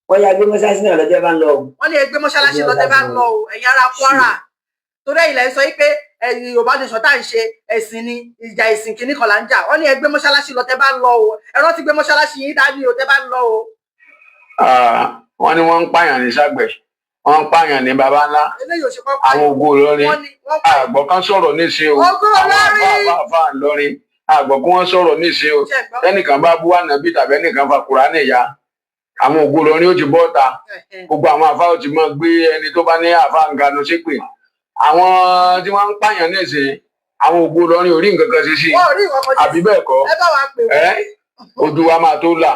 wọ́n ya gbé mọ́ṣáláṣí náà lọ́jọ́ bá ń lọ o. Wọ́n ní ẹgbẹ́ mọ́ṣáláṣí lọ́tẹ́ bá ń lọ o, ẹ̀yin ará Kwara. Torí ẹ̀yin lẹ ń sọ yìí pé ẹ̀yin Yorùbá nation tá à ń ṣe ẹ̀sìn ni, ìjà ẹ̀sìn kìíní kan là ń jà. Wọ́n ní ẹgbẹ́ mọ́ṣáláṣí lọ́tẹ́ bá ń lọ o. Ẹ rántí gbé mọ́ṣáláṣí yín dání o tẹ́ bá ń lọ o. Ah, wọ́n ní wọ́n ń pààyàn ní Ságbẹ̀, wọ́n ń pààyàn ní baba ńlá. Eléyìí ò ṣe kọ́. Àwọn Ògo Ìlọrin, Wọ́n ní wọ́n pa àgbọ̀ kan sọ̀rọ̀ níṣẹ́ o. Ògo Àwọn Ìlọrin. àfa Ìlọrin, àgbọ̀ kí wọ́n sọ̀rọ̀ níṣẹ́ o. Ṣe gbọ́. Tẹ́nìkan bá bú ànábì tàbí ẹnìkan fa Kùránì ya, àwọn Ògo Ìlọrin ó ti bọ́ ta. Gbogbo àwọn àfa ó ti máa gbé ẹni tó bá ní àfa ń ganu ṣépè. Àwọn tí wọ́n ń pààyàn níṣẹ́, àwọn Ògo Ìlọrin ò rí nǹkan kan ṣe sí i. Wọ́n ò rí ìwọ̀n kan ṣe Àbí sí. bẹ́ẹ̀ kọ́? Ẹ bá wa pè wọ́n. Ẹ́ ojú wa máa tó là.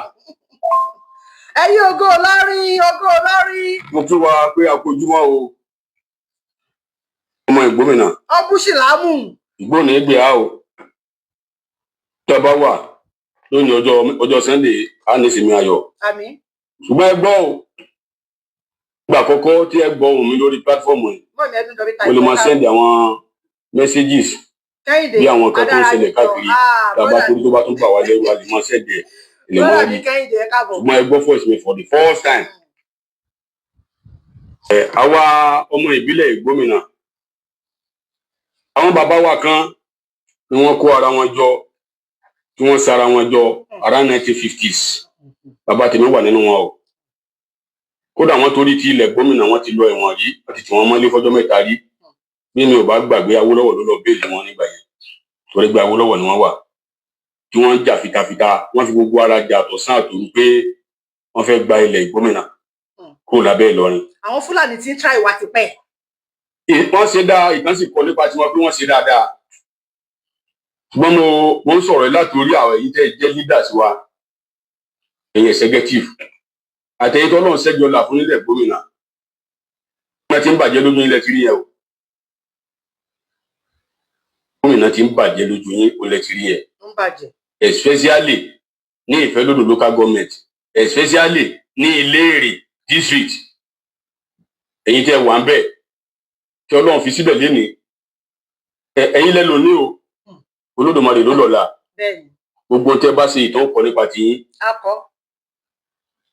Ẹ̀yin Ògo Ìlọrin, Ògo Ìlọrin. Mo kí wa pé a kú ojúmọ́ o, ọmọ Ìgbómìnà. Ọbúṣìlámù. Ìgbóni ìgbé a o tí a bá wà lónìí, ọjọ́ Sunday, á ní ìsinmi ayọ̀. Àmín. Ṣùgbọ́n ẹ gbọ́ o, ìgbà àkọ́kọ́ tí ẹ gbọ́ ohùn mi lórí platform yìí, Mọ̀ mi ẹdún jọbí ta mo lè máa send àwọn messages Kẹ́hìndé bí àwọn nǹkan tó ń ṣẹlẹ̀ Adára káàkiri. Ah, Tá a bá brother torí tó bá tún bà wá lẹ́rù, a lè máa send ẹ̀ lè máa Brother rí. mi Kẹ́hìndé, ẹ káàbọ̀. Ṣùgbọ́n ẹ gbọ́ voice mi for the first time. Ẹ àwa ọmọ ìbílẹ̀ Ìgbómìnà, àwọn bàbá wa kan ni wọ́n kó ara wọn jọ, tí wọ́n sara wọn jọ around 1950s. Bàbá tèmi wà nínú wọn o. Kódà wọ́n torí ti ilẹ̀ Gómìnà, wọ́n ti lọ ẹ̀wọ̀n rí, wọ́n ti tì wọ́n mọ́lé fọ́jọ́ 3 rí. Bí mi ò bá gbàgbé, Awólọ́wọ̀ ló lọ bail wọn nígbà yẹn, torí pé Awólọ́wọ̀ ni wọ́n wà tí wọ́n ń jà fitafita. Wọ́n fi gbogbo ara jà tọ̀sán àtòru pé wọ́n fẹ́ gba ilẹ̀ Ìgbómìnà kúrò lábẹ́ Ìlọrin. Àwọn Fúlàní ti ń try ìwà tipẹ́. Wọ́n ṣe dáa, ìtàn sì kọ nípa tiwọn pé wọ́n ṣe dáadáa. Ṣùgbọ́n mo ń sọ̀rọ̀ láti orí àwọn èyí tẹ́ jẹ́ leaders wa, ẹ̀yin executive àtẹ̀yìn tó lọ́n ṣẹ́jọ́ là fún nílẹ̀ Gómìnà, wọ́n ti ń bàjẹ́ lójú ilẹ̀ tìrí yẹn o. Gómìnà ti ń bàjẹ́ lójú yín olẹ̀ tìrí yẹn. Ń bàjẹ́. Especially ní Ìfẹ́lódùn local government, especially ní Ìléèrè district. Ẹ̀yin tẹ́ wà ń bẹ̀ tí Ọlọ́run fi síbẹ̀ lénìí, ẹ̀yin lẹ lóní o, Olódùmarè ló lọ́la. Gbogbo tẹ́ bá ṣe, ìtàn kọ nípa tiyín. Akọ.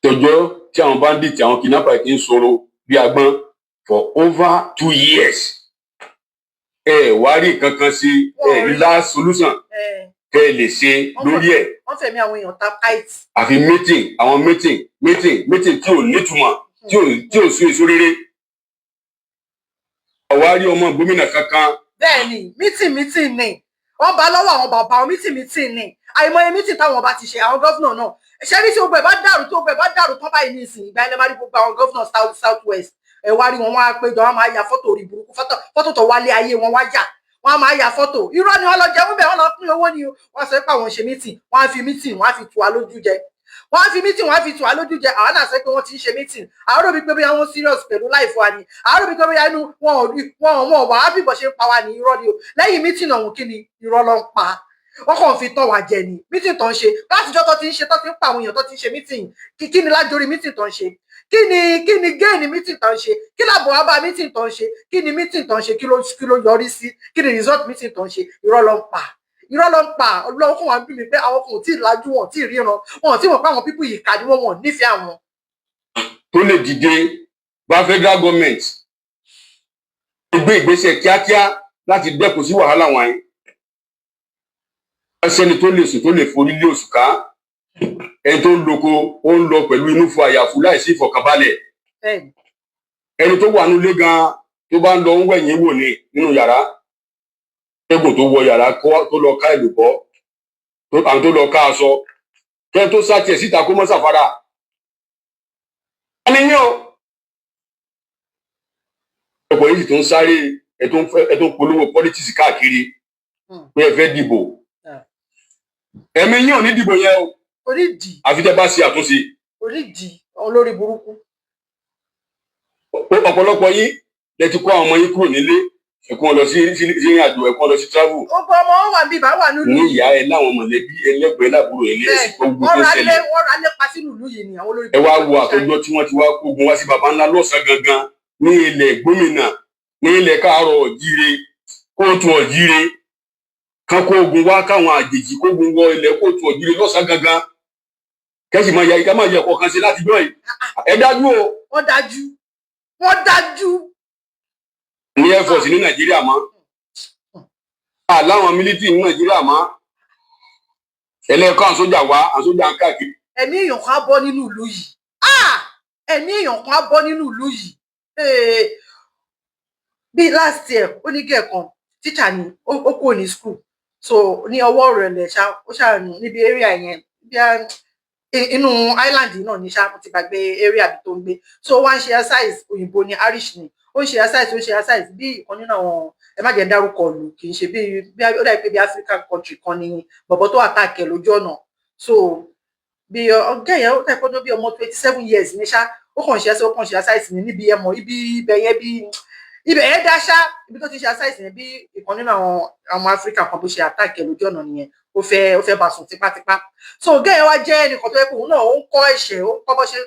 Tọjọ́ tí àwọn bandits, àwọn kidnapper ti ń sọ̀rọ̀ bí agbọ́n for over 2 years, ẹ wá rí nǹkan kan sí ẹ ní last solution tẹ́ ẹ lè ṣe lórí ẹ̀? Wọ́n fẹ̀mí àwọn èèyàn ta kite. Àfi meeting, àwọn meeting, meeting, meeting tí ò nítumọ̀, tí ò sún èso rere. Àwa rí ọmọ gómìnà kankan. Bẹ́ẹ̀ni, meeting meeting ni wọ́n bá lọ́wọ́ àwọn bàbá wọn. Meeting meeting ni àìmọye meeting táwọn ọba ti ṣe. Àwọn governor náà ṣé ní tí gbogbo ẹ̀ bá dàrú, tó gbogbo ẹ̀ bá dàrú tán báyìí ní ìsìn, ìgbà ilẹ̀ máa rí gbogbo àwọn governor south, south west. Ẹ̀ wá rí wọn, wọ́n á péjọ, wọ́n máa ya fọ́tò orí burúkú, fọ́tò tó wálé ayé wọn wá yà, wọ́n á máa ya fọ́tò. Irọ́ ni. Wọ́n lọ jẹun bẹ́ẹ̀, wọ́n lọ pín owó ni o. Wọ́n sọ pé àwọn ṣe meeting, wọ́n á fi meeting, wọ́n á fi tù wá lójú jẹ. Wọ́n á fi meeting, wọ́n á fi tù wá lójú jẹ. Àwọn náà sọ pé wọ́n ti ń ṣe meeting. Àwọn rò bí pé bóyá wọ́n serious pẹ̀lú life wa ni. Àwọn rò bí pé bóyá inú wọn ò rí wọn wà á bí bọ̀ ṣe ń pa wá ní. Irọ́ ni o. Lẹ́yìn meeting ọ̀hún, kí ni? Irọ́ ló ń pa. Wọ́n kàn fi tán wá jẹ ni. Meeting tó ń ṣe látijọ́, tó ti ń ṣe, tó ti ń pa àwọn èèyàn, tó ti ń ṣe meeting, kí ni lájorí meeting tó ń ṣe? Kí ni gain meeting tó ń ṣe? Kí làbọ̀ wá bá meeting tó ń ṣe? Kí ni meeting tó ń ṣe? Kí ló yọrí sí? Kí ni result meeting tó ń ṣe? Irọ́ ló ń pa, irọ́ ló ń pa. Ọlọ́run kò wá bí mi pé àwọn kò tí ì lajú, wọn ò tí ì ríran, wọn ò tí ì mọ̀ pé àwọn people yìí kà ní wọn, wọn ò nífẹ̀ẹ́ àwọn. Tó lè dìde bá federal government gbé ìgbésẹ̀ kíákíá láti dẹ́kun sí wàhálà wọ̀nyí. Sẹ́ni tó lè sùn, tó lè forí lé oṣù ká. Ẹni tó ń loko, ó ń lọ pẹ̀lú inú fún àyàfu láìsí ìfọ̀kànbalẹ̀. Ẹni tó wà nílé gan tó bá ń lọ, ń wẹ̀yìn wò ní nínú yàrá, tẹ́gùn tó wọ yàrá tó lọ ká èlùbọ́ àwọn tó lọ ká aṣọ, kẹ́ni tó sá tiẹ̀ síta kó mọ́ sàfárà. Ẹni yín o, ọ̀pọ̀ yìí sì tó ń sáré, ẹ tó ń fẹ́, ẹ tó ń polówó politics káàkiri pé ẹ fẹ́ dìbò. Ẹ̀mí yín ò ní dìbò yẹn o. Orídìí. Àfi tẹ́ bá ṣe àtúnṣe. Orídìí olórí burúkú. Ọ̀pọ̀lọpọ̀ yín lẹ ti kó àwọn ọmọ yín kúrò nílé, ẹ kó wọn lọ sí ìrìn àjò, ẹ kó wọn lọ sí travel. Ó gbọ́ ọmọ wọn wà níbí, bá wà nílùú. Ní ìyá ẹ láwọn mọ̀lẹ́bí ẹlẹ́gbẹ̀ẹ́ lábúrò ilé ẹ̀sìn gbogbo Wọ́n tó ra lé ṣẹlẹ̀. Wọ́n ra lé pa sínú ìlú yìí ni àwọn olórí Ẹ wá burúkú wo ṣáà. àtọjọ́ tí wọ́n ti wá kógun wá sí baba ńlá lọ́sàn-án gangan ní ilẹ̀ gómìnà, ní ilẹ̀ káàárọ̀ ọ̀jíire, kóòtù ọ̀jíire, kán kó ogun wá, káwọn àjèjì kógun wọ ilẹ̀ kóòtù ọ̀jíire lọ́sàn-án gangan, kẹ́sì máa yẹ ká máa yẹ kọ̀ọ̀kan sí láti jọ́ yìí. Ẹ dájú o. Wọ́n dájú, wọ́n dájú. Ní air force ní Nàìjíríà mọ́, àláwọn military ní Nàìjíríà mọ́, ẹlẹ́ẹ̀kọ́ àwọn sójà wá, àwọn sójà ń káàkiri. Ẹ̀mí èèyàn kan á bọ́ nínú ìlú yìí. Ah! Ẹ̀mí èèyàn kan á bọ́ nínú ìlú yìí. Bí last year, ó ní girl kan, teacher ni, ó kúrò ní school. So ní ọwọ́ ìrọ̀lẹ́ ṣá, ó ṣáà níbi area yẹn, bí inú island náà ní ṣá, mo ti gbàgbé area bí tó ń gbé. So ó wá ń ṣe exercise, òyìnbó ni, Irish ni. Ó ń ṣe exercise, ó ń ṣe exercise, bí ìkan nínú àwọn, ẹ má jẹ́ ń dárúkọ ìlú, kì í ṣe bí ó dàbí pé bí African country kan ni bọ̀bọ̀ tó attack ẹ̀ lójú ọ̀nà. So bí ọgá yẹn, ó tẹ̀ pé bí ọmọ 27 years ní ṣá, ó kàn ṣe exercise ní níbi ẹmọ ibi ibẹ̀ yẹn, bí ibẹ̀ yẹn dá ṣá, ibi tó ti ṣe exercise yẹn, bí ìkan nínú àwọn ọmọ Africa kan bó ṣe attack ẹ̀ lójú ọ̀nà nìyẹn. Ó fẹ́ bá sùn tipátipá. So ọgá yẹn wá jẹ́ ẹnìkan tó yẹ pé òun náà ó ń kọ́ ẹ̀ṣẹ̀, ó ń kọ́ bó ṣe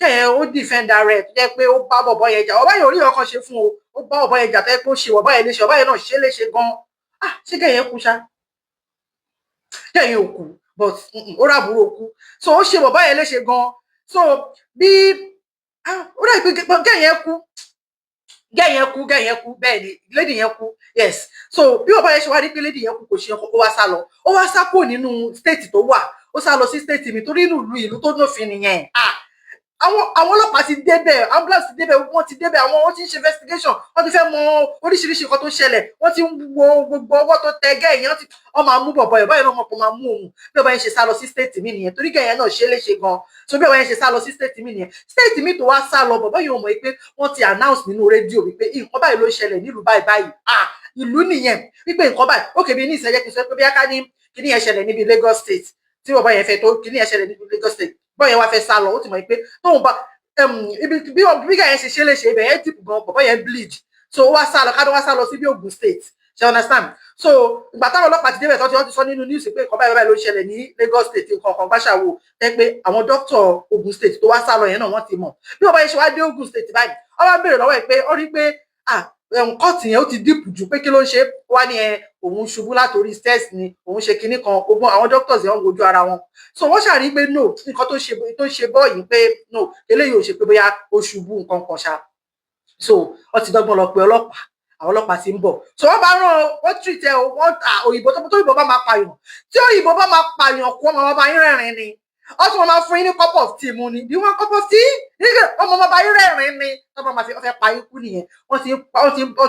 kẹ́ yẹn, ó defend ara ẹ̀, tó jẹ́ pé ó bá bọ̀bọ̀ yẹn jà. Ọba yẹn ò rí ọkàn ṣe fún o, ó bá bọ̀bọ̀ yẹn jà, tó yẹ pé ó ṣe bọ̀bọ̀ yẹn léṣe, ọba yẹn náà ṣe léṣe gan. Ah, ṣé kẹ́ yẹn kú ṣá? Kẹ́ yẹn ò kú, but ó ràbúrò kú. So ó ṣe bọ̀bọ̀ yẹn léṣe gan. So bí, ah, ó dà pé kẹ́ yẹn kú, girl yẹn kú, girl yẹn kú. Bẹ́ẹ̀ ni, lady yẹn kú, yes. So bí bàbá yẹn ṣe wá rí pé lady yẹn kú, kò ṣe ọkọ, ó wá sá lọ, ó wá sá kúrò nínú state tó wà, ó sá lọ sí state mi, torí inú ìlú tó nófin nìyẹn. Ah, àwọn ọlọ́pàá ti débẹ̀, ambulance ti débẹ̀, wọ́n ti débẹ̀, àwọn wọ́n ti ń ṣe investigation, wọ́n ti fẹ́ mọ oríṣiríṣi nǹkan tó ṣẹlẹ̀, wọ́n ti ń wo gbogbo ọwọ́ tó tẹ girl yẹn, wọ́n ti wọ́n máa mú bọ̀bọ̀ yẹn báyìí náà, wọ́n kò máa mú òun. Bí ọba yẹn ṣe sá lọ sí state mi nìyẹn, torí girl yẹn náà ṣe é léṣe gan. So bí ọba yẹn ṣe sá lọ sí state mi nìyẹn, state mi tó wá sá lọ, bọ̀bọ̀ yìí ò mọ̀ pé wọ́n ti announce nínú rédíò wípé nǹkan báyìí ló ṣẹlẹ̀ nílùú báyìí báyìí. Ah, ìlú nìyẹn, wípé nǹkan báyìí ó kèbí ní ìṣẹ́jẹ́ kí n sọ pé bí a ká ní kíní yẹn ṣẹlẹ̀ níbi Lagos State, tí bọ̀bọ̀ yẹn fẹ́ tó kíní yẹn ṣẹlẹ̀ níbi Lagos State, bọ́ọ̀ yẹn wá fẹ́ sá lọ, ó ti mọ̀ pé tóun bá ibi bí yẹn ṣe ṣe léṣe, ibẹ̀ yẹn dìbò gan, bọ̀bọ̀ yẹn bleed. So ó wá sá lọ, kádó wá sá lọ sí bí Ogun State, ṣe understand? So ìgbà táwọn ọlọ́pàá ti débẹ̀, tó ti wọ́n ti sọ nínú news pé nǹkan báyìí báyìí ló ṣẹlẹ̀ ní Lagos State, nǹkan kan bá ṣàwò tẹ́ pé àwọn dókítà Ogun State tó wá sá lọ yẹn náà, wọ́n ti mọ̀. Bí bọ̀bọ̀ yẹn ṣe wá dé Ogun State báyìí, wọ́n wá béèrè lọ́wọ́ ẹ̀ pé ó rí pé, ah, cut yẹn ó ti deep jù, pé kí ló ń ṣe wá ní ẹ, òun ṣubú látòrí stairs ni, òun ṣe kinní kan. Ogun àwọn doctors yẹn ń wojú ara wọn. So wọ́n ṣàrí pé no, nǹkan tó ṣe bọ́ọ̀yì pé no, eléyìí ò ṣe pé bóyá ó ṣubú nǹkan kan ṣá. So wọ́n ti dọ́gbọ́n lọ pé ọlọ́pàá, àwọn ọlọ́pàá ti ń bọ̀. So wọ́n bá rán, wọ́n treat ẹ o, wọ́n òyìnbó tó òyìnbó bá máa pààyàn, tí òyìnbó bá máa pààyàn kú, ọmọ bá yín rẹ́rìn ni, wọ́n tún máa fún yín ní cup of tea mu ni, bí wọ́n cup of tea, ọmọ bá yín rẹ́rìn ni, tọ́ bá máa fi fẹ́ pa yín kú nìyẹn. Wọ́n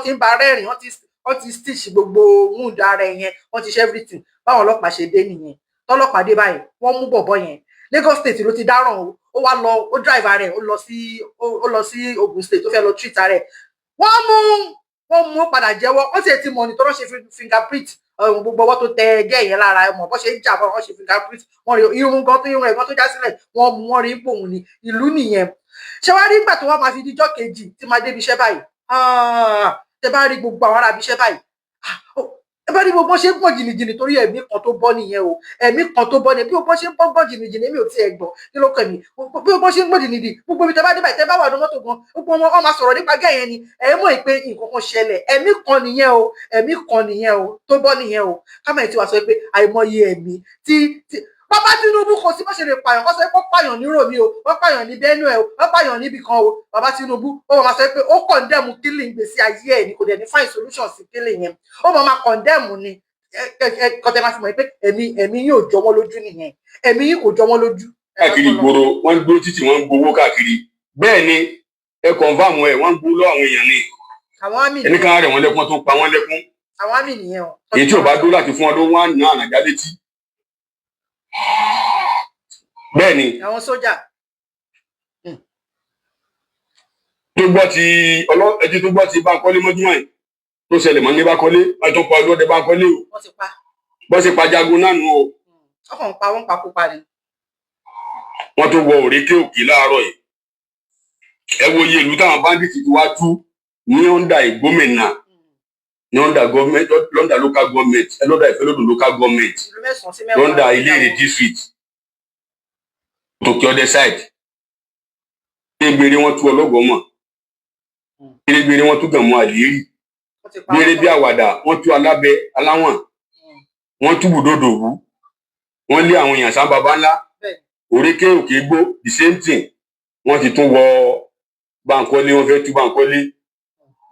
ti ń ba rẹ́rìn, wọ́n ti stitch gbogbo wound ara ẹ̀ yẹn, wọ́n ti ṣe everything. Báwọn ọlọ́pàá ṣe dé nìyẹn. Tọ́lọ́pàá dé báyìí, wọ́n mú bọ̀bọ̀ yẹn. Lagos State ló ti dáràn o, ó wá lọ, ó drive ara ẹ̀, ó lọ sí Ogun State, ó fẹ́ lọ treat ara ẹ̀. Wọ́n mú ó padà jẹ́wọ́. Wọ́n sì ti mọ̀ ní tọ́lọ́ ṣe fingerprint, gbogbo ọwọ́ tó tẹ ẹgẹ́ yẹn lára ẹ mọ̀ bó ṣe ń jà bọ́, wọ́n ṣe fingerprint, wọ́n rí irun gan tó irun ẹ̀gbọ́n tó já sílẹ̀, wọ́n mú, wọ́n rí pòun ní ìlú nìyẹn. Ṣé wàá rí ìgbà tó wọ́n máa fi díjọ́ kejì tí máa débi iṣẹ́ báyìí, tẹ bá rí gbogbo àwọn ará ibi iṣẹ́ báyìí, ẹ bá rí gbogbo ṣe ń gbọ̀n jìnnìjìnnì, torí ẹ̀mí kan tó bọ́ nìyẹn o, ẹ̀mí kan tó bọ́ nìyẹn. Bí gbogbo ṣe ń bọ́ gbọ̀n jìnnìjìnnì, èmi ò tiẹ̀ gbọ́ kí ló kàn mí. Bí gbogbo ṣe ń gbọ̀n jìnnìjìnnì, gbogbo ibi tẹ bá dé báyìí, tẹ bá wà ní mọ́tò gan, gbogbo wọn máa sọ̀rọ̀ nípa girl yẹn ni. Ẹ mọ̀ pé nǹkan kan ṣẹlẹ̀, ẹ̀mí kan nìyẹn o, ẹ̀mí kan nìyẹn o tó bọ́ nìyẹn o. Kámẹ́ tí wàá sọ pé àìmọye ẹ̀mí tí bàbá Tinubu, kò sí bó ṣe lè pààyàn, kó sọ pé ó pààyàn ní Rome o, wọ́n pààyàn ní Benue o, wọ́n pààyàn níbì kan o, bàbá Tinubu ó máa sọ pé ó condemn killing gbèsè ayé ẹ̀ ní, kò dẹ̀ ní find solution sí killing yẹn, ó máa condemn ni. Kọ́tẹ́ máa fi mọ̀ pé ẹ̀mí yóò jọ wọ́n lójú nìyẹn, ẹ̀mí yìí kò jọ wọ́n lójú. Káàkiri ìgboro, wọ́n ń gbó títì, wọ́n ń gbowó káàkiri. Bẹ́ẹ̀ ni, ẹ confirm ẹ, wọ́n ń gbó lọ́wọ́ àwọn èèyàn ni. Àwọn àmì Ẹni kan rẹ̀ wọ́n lẹ́kún, tó pa wọ́n lẹ́kún. Àwọn àmì nìyẹn o. Èyí tí ò bá dúró láti fún ọ ló wọ́n á ná ànàjá létí. Bẹ́ẹ̀ ni. Àwọn sójà. Tó gbọ́ ti ọlọ́ ẹtí, tó gbọ́ ti Bánkọ́lé mọ́júmọ́ yìí tó ṣẹlẹ̀ mọ́ ní Bánkọ́lé, wọ́n tó pa ọlọ́dẹ Bánkọ́lé o. Wọ́n ti pa. Bọ́ ṣe pa jagun náà nù o. Ọkàn pa wọ́n pakópa ni. Wọ́n tó wọ Òrékè Òkè láàárọ̀ yìí. Ẹ wo iye ìlú táwọn bandits ti wá tú ní under Ìgbómìnà, ní under government, under local government, under Ìfẹ́lódùn local government, Ìlú 9 sí 10. Under Ìlérè district, tòkè ọdẹ side. Gbégbére wọn tú ọlọ́gọ́mọ̀, gbégbére wọn tú gànmọ́ àlírí. Wọ́n ti pa. Gbére bí àwàdà, wọ́n tú alábẹ aláwọ̀n, wọ́n tú bùdódòwú, wọ́n lé àwọn èèyàn sábà bá ńlá. Òrékè Òkè gbó, the same thing. Wọ́n ti tún wọ Bánkọ́lé, wọ́n fẹ́ tú Bánkọ́lé.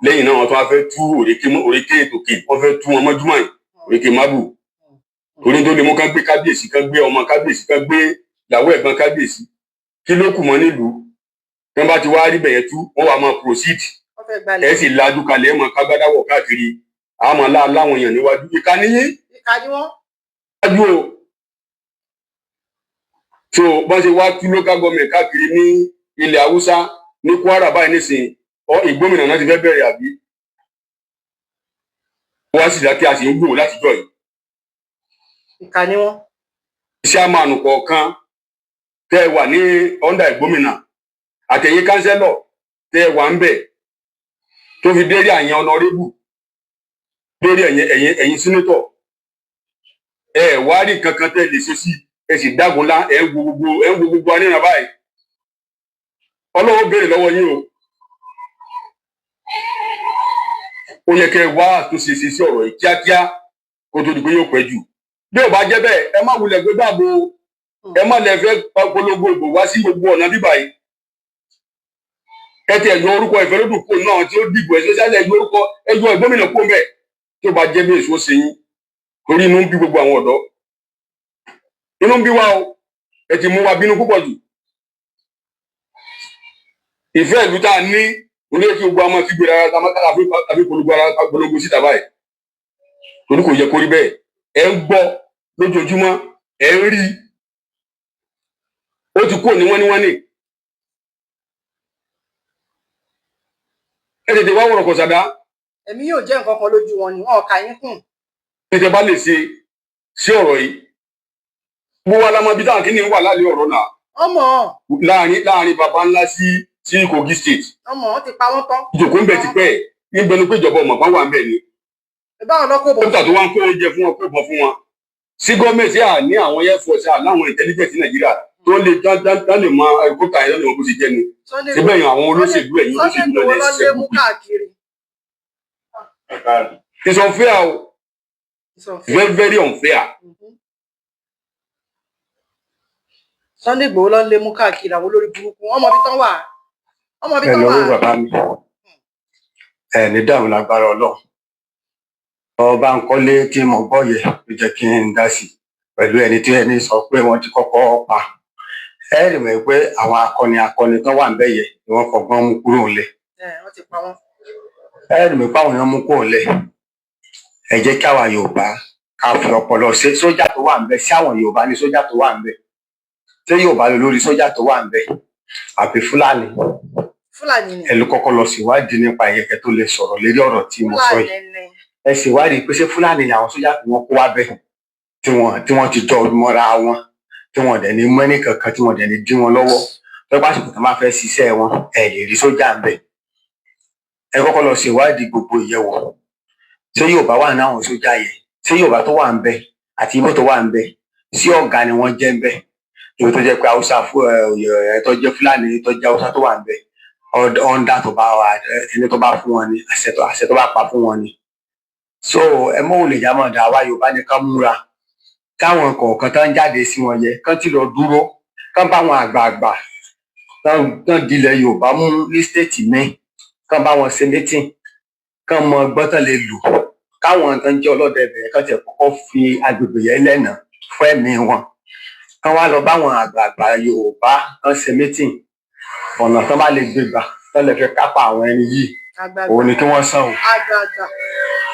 Lẹ́yìn náà, wọ́n tún wá fẹ́ tú Òrékè mọ́ Òrékè Tòkè, wọ́n fẹ́ tú wọn mọ́júmọ́ yìí, Òrékè mábù, torí tó lè mú kán gbé kábíyèsí, kán gbé ọmọ kábíyèsí, kán gbé ìyàwó ẹ̀gbọ́n kábíyèsí, kí ló kù mọ́ nílùú? Tí wọ́n bá ti wá rí bẹ̀yẹn tú, wọ́n wá máa proceed. Wọ́n fẹ́ gbalẹ̀. Ẹ sì lajú kalẹ̀, ẹ mọ̀ kágbádáwọ̀ káàkiri, àmọ́ láwọn èèyàn níwájú. Ìka níyìn. Ìka ni wọ́n. Wájú o. So bọ́n ṣe wá tú local government káàkiri ní ilẹ̀ Haúsá, ní Kwara báyìí nísìnyí, ọ Ìgbómìnà náà ti fẹ́ bẹ̀rẹ̀, àbí wọ́n sì dákẹ́, a sì ń gbòó látijọ́ yìí. Ìka ni wọ́n. Chairman kọ̀ọ̀kan tẹ́ ẹ wà ní under Ìgbómìnà, àtẹ̀yìn councillor tẹ́ ẹ wà ń bẹ̀, tó fi dérí àyàn honourable, dérí ẹ̀yìn senator, ẹ wá rí nǹkan kan tẹ́ ẹ lè ṣe sí. Ẹ sì dágunlá, ẹ ń wo gbogbo aníran báyìí. Ọlọ́wọ́ béèrè lọ́wọ́ yín o. Ó yẹ kẹ́ ẹ wá àtúnṣe ṣe sí ọ̀rọ̀ yìí kíákíá kó tó di pé yóò pẹ́ jù. Bí ò bá jẹ́ bẹ́ẹ̀, ẹ má wulẹ̀ gbé gbàgbó, ẹ má lẹ fẹ́ polongo ìbò wá sí gbogbo ọ̀nà bíbà yìí. Ẹ ti ẹ̀yọ orúkọ Ìfẹ́lódùn kò náà tí ó dìbò, ẹ ṣẹṣẹ ẹ̀yọ orúkọ, ẹ̀yọ Ìgbómìnà kò mbẹ̀. Tó bá jẹ́ bí èso ṣe yín, torí inú ń bí gbogbo àwọn ọ̀dọ́, inú ń bí wa o. Ẹ ti mú wa bínú púpọ̀ jù. Ìfẹ́ ìlú tá a ní orí kí gbogbo àwọn kígbe rárá àfi polongo ara polongo síta báyìí, torí kò yẹ kó rí bẹ́ẹ̀. Ẹ ń gbọ́ lójoojúmọ́, ẹ ń rí, ó ti kúrò ní wọ́n ní wọ́n ní. Ẹ tètè wá wọ̀rọ̀ kọ̀sàdá. Ẹ̀mí yóò jẹ́ nǹkan kan lójú wọn ni wọn ò kà yín kùn. Tètè bá lè ṣe sí ọ̀rọ̀ yìí, gbogbo wa la mọ̀ bí táwọn kìíní wà lálẹ́ ọ̀rọ̀ náà. Ọmọ. Láàrin baba ńlá sí Kogi State. Ọmọ, wọn ti pa wọn tán. Ìjòkó ń bẹ tipẹ́, níbẹ̀ ni pé ìjọba ọmọ pa wà ń bẹ ni. Báwọn lọkọ bọ. Dókítà tó wá ń kó oúnjẹ fún wọn, kó bọ fún wọn sí gọọmenti. À ní àwọn air force, à láwọn intelligence ní Nàìjíríà tó lè dán lè mọ ẹ̀kọ́ta ẹ̀rọ ní wọn bó ṣe jẹ́ ni. Síbẹ̀ yẹn, àwọn olóṣèlú, ẹ̀yìn olóṣèlú náà lè ṣiṣẹ́ mú gbogbo. Káàkiri. It's unfair o, very very unfair. Sunday Igboho ló ń lé mú káàkiri, àwọn olórí burúkú wọn mọ ibi tán wà, wọn mọ ibi Ẹ tán lọ́wọ́ wà. Bàbá mi, ẹ ní dàrú lágbára Ọlọ́run. Ọba Nkọ́lé tí mo gbọ́ yẹ ló jẹ́ kí n dá sí pẹ̀lú ẹni tí ẹni sọ pé wọ́n ti kọ́kọ́ pa. Ẹ rí mọ̀ pé àwọn akọni akọni tó wà níbẹ̀ yẹ ni wọ́n fọgbọ́n mú kúrò ńlẹ̀. Ẹ wọ́n ti pa wọn. Ẹ rí mọ̀ pé àwọn èèyàn mú kúrò ńlẹ̀. Ẹ jẹ́ kí àwa Yorùbá ká fi ọpọlọ ṣe. Sójà tó wà ńbẹ̀, sí àwọn Yorùbá ní sójà tó wà ńbẹ̀? Ṣé Yorùbá ló lórí sójà tó wà ńbẹ̀ àbí Fúlàní? Fúlàní ni. Ẹ ló kọ́kọ́ lọ ṣèwádìí nípa ìyẹ̀kẹ́ tó lè sọ̀rọ̀ lérí ọ̀rọ̀ tí mo sọ yìí. Fúlàní ni. Ẹ ṣèwádìí pé ṣé Fúlàní ni àwọn sójà tí wọ́n kó wá bẹ̀, tí wọ́n ti jọ mọ́ra wọn, tí wọ́n dẹ̀ ní mọ́nì kankan, tí wọ́n dẹ̀ ní dí wọn lọ́wọ́ pé pásìkò tó máa fẹ́ ṣiṣẹ́ wọn, ẹ lè rí sójà ń bẹ̀. Ẹ kọ́kọ́ lọ ṣèwádìí gbogbo ìyẹ̀wò. Ṣé Yorùbá wà ní àwọn sójà yẹn? Ṣé Yorùbá tó wà ń bẹ̀ àti Ìgbò tó wà ń bẹ̀, sí ọ̀gá ni wọ́n jẹ́ ń bẹ̀? Ìwé tó jẹ́ pé Haúsá fún ẹ ẹ tó jẹ́ Fúlàní, tó jẹ́ Haúsá tó wà ń bẹ̀, ọ̀ndà tó bá wà, ẹni tó bá fún wọn ni àṣẹ tó bá pa fún wọn ni. So ẹ mọ òun lè já mọ̀ dá wa. Yorùbá ni ká múra, káwọn kọ̀ọ̀kan tán jáde sí wọn yẹ kán ti lọ dúró, kán bá wọn àgbààgbà tán dilẹ̀ Yorùbá mú ní state míì, kán bá wọn ṣe meeting, kán mọ ọgbọ́n tán lè lò. Káwọn tó ń jẹ́ ọlọ́dẹ bẹ̀rẹ̀ kán tiẹ̀ kọ́kọ́ fi agbègbè yẹn lẹ́nà fún ẹ̀mí wọn, kán wá lọ báwọn àgbààgbà Yorùbá kán ṣe meeting, ọ̀nà tán bá lè gbé gbà tán lè fi kápá àwọn ẹni yìí, òun ni kí wọ́n sàn o. Àgbààgbà.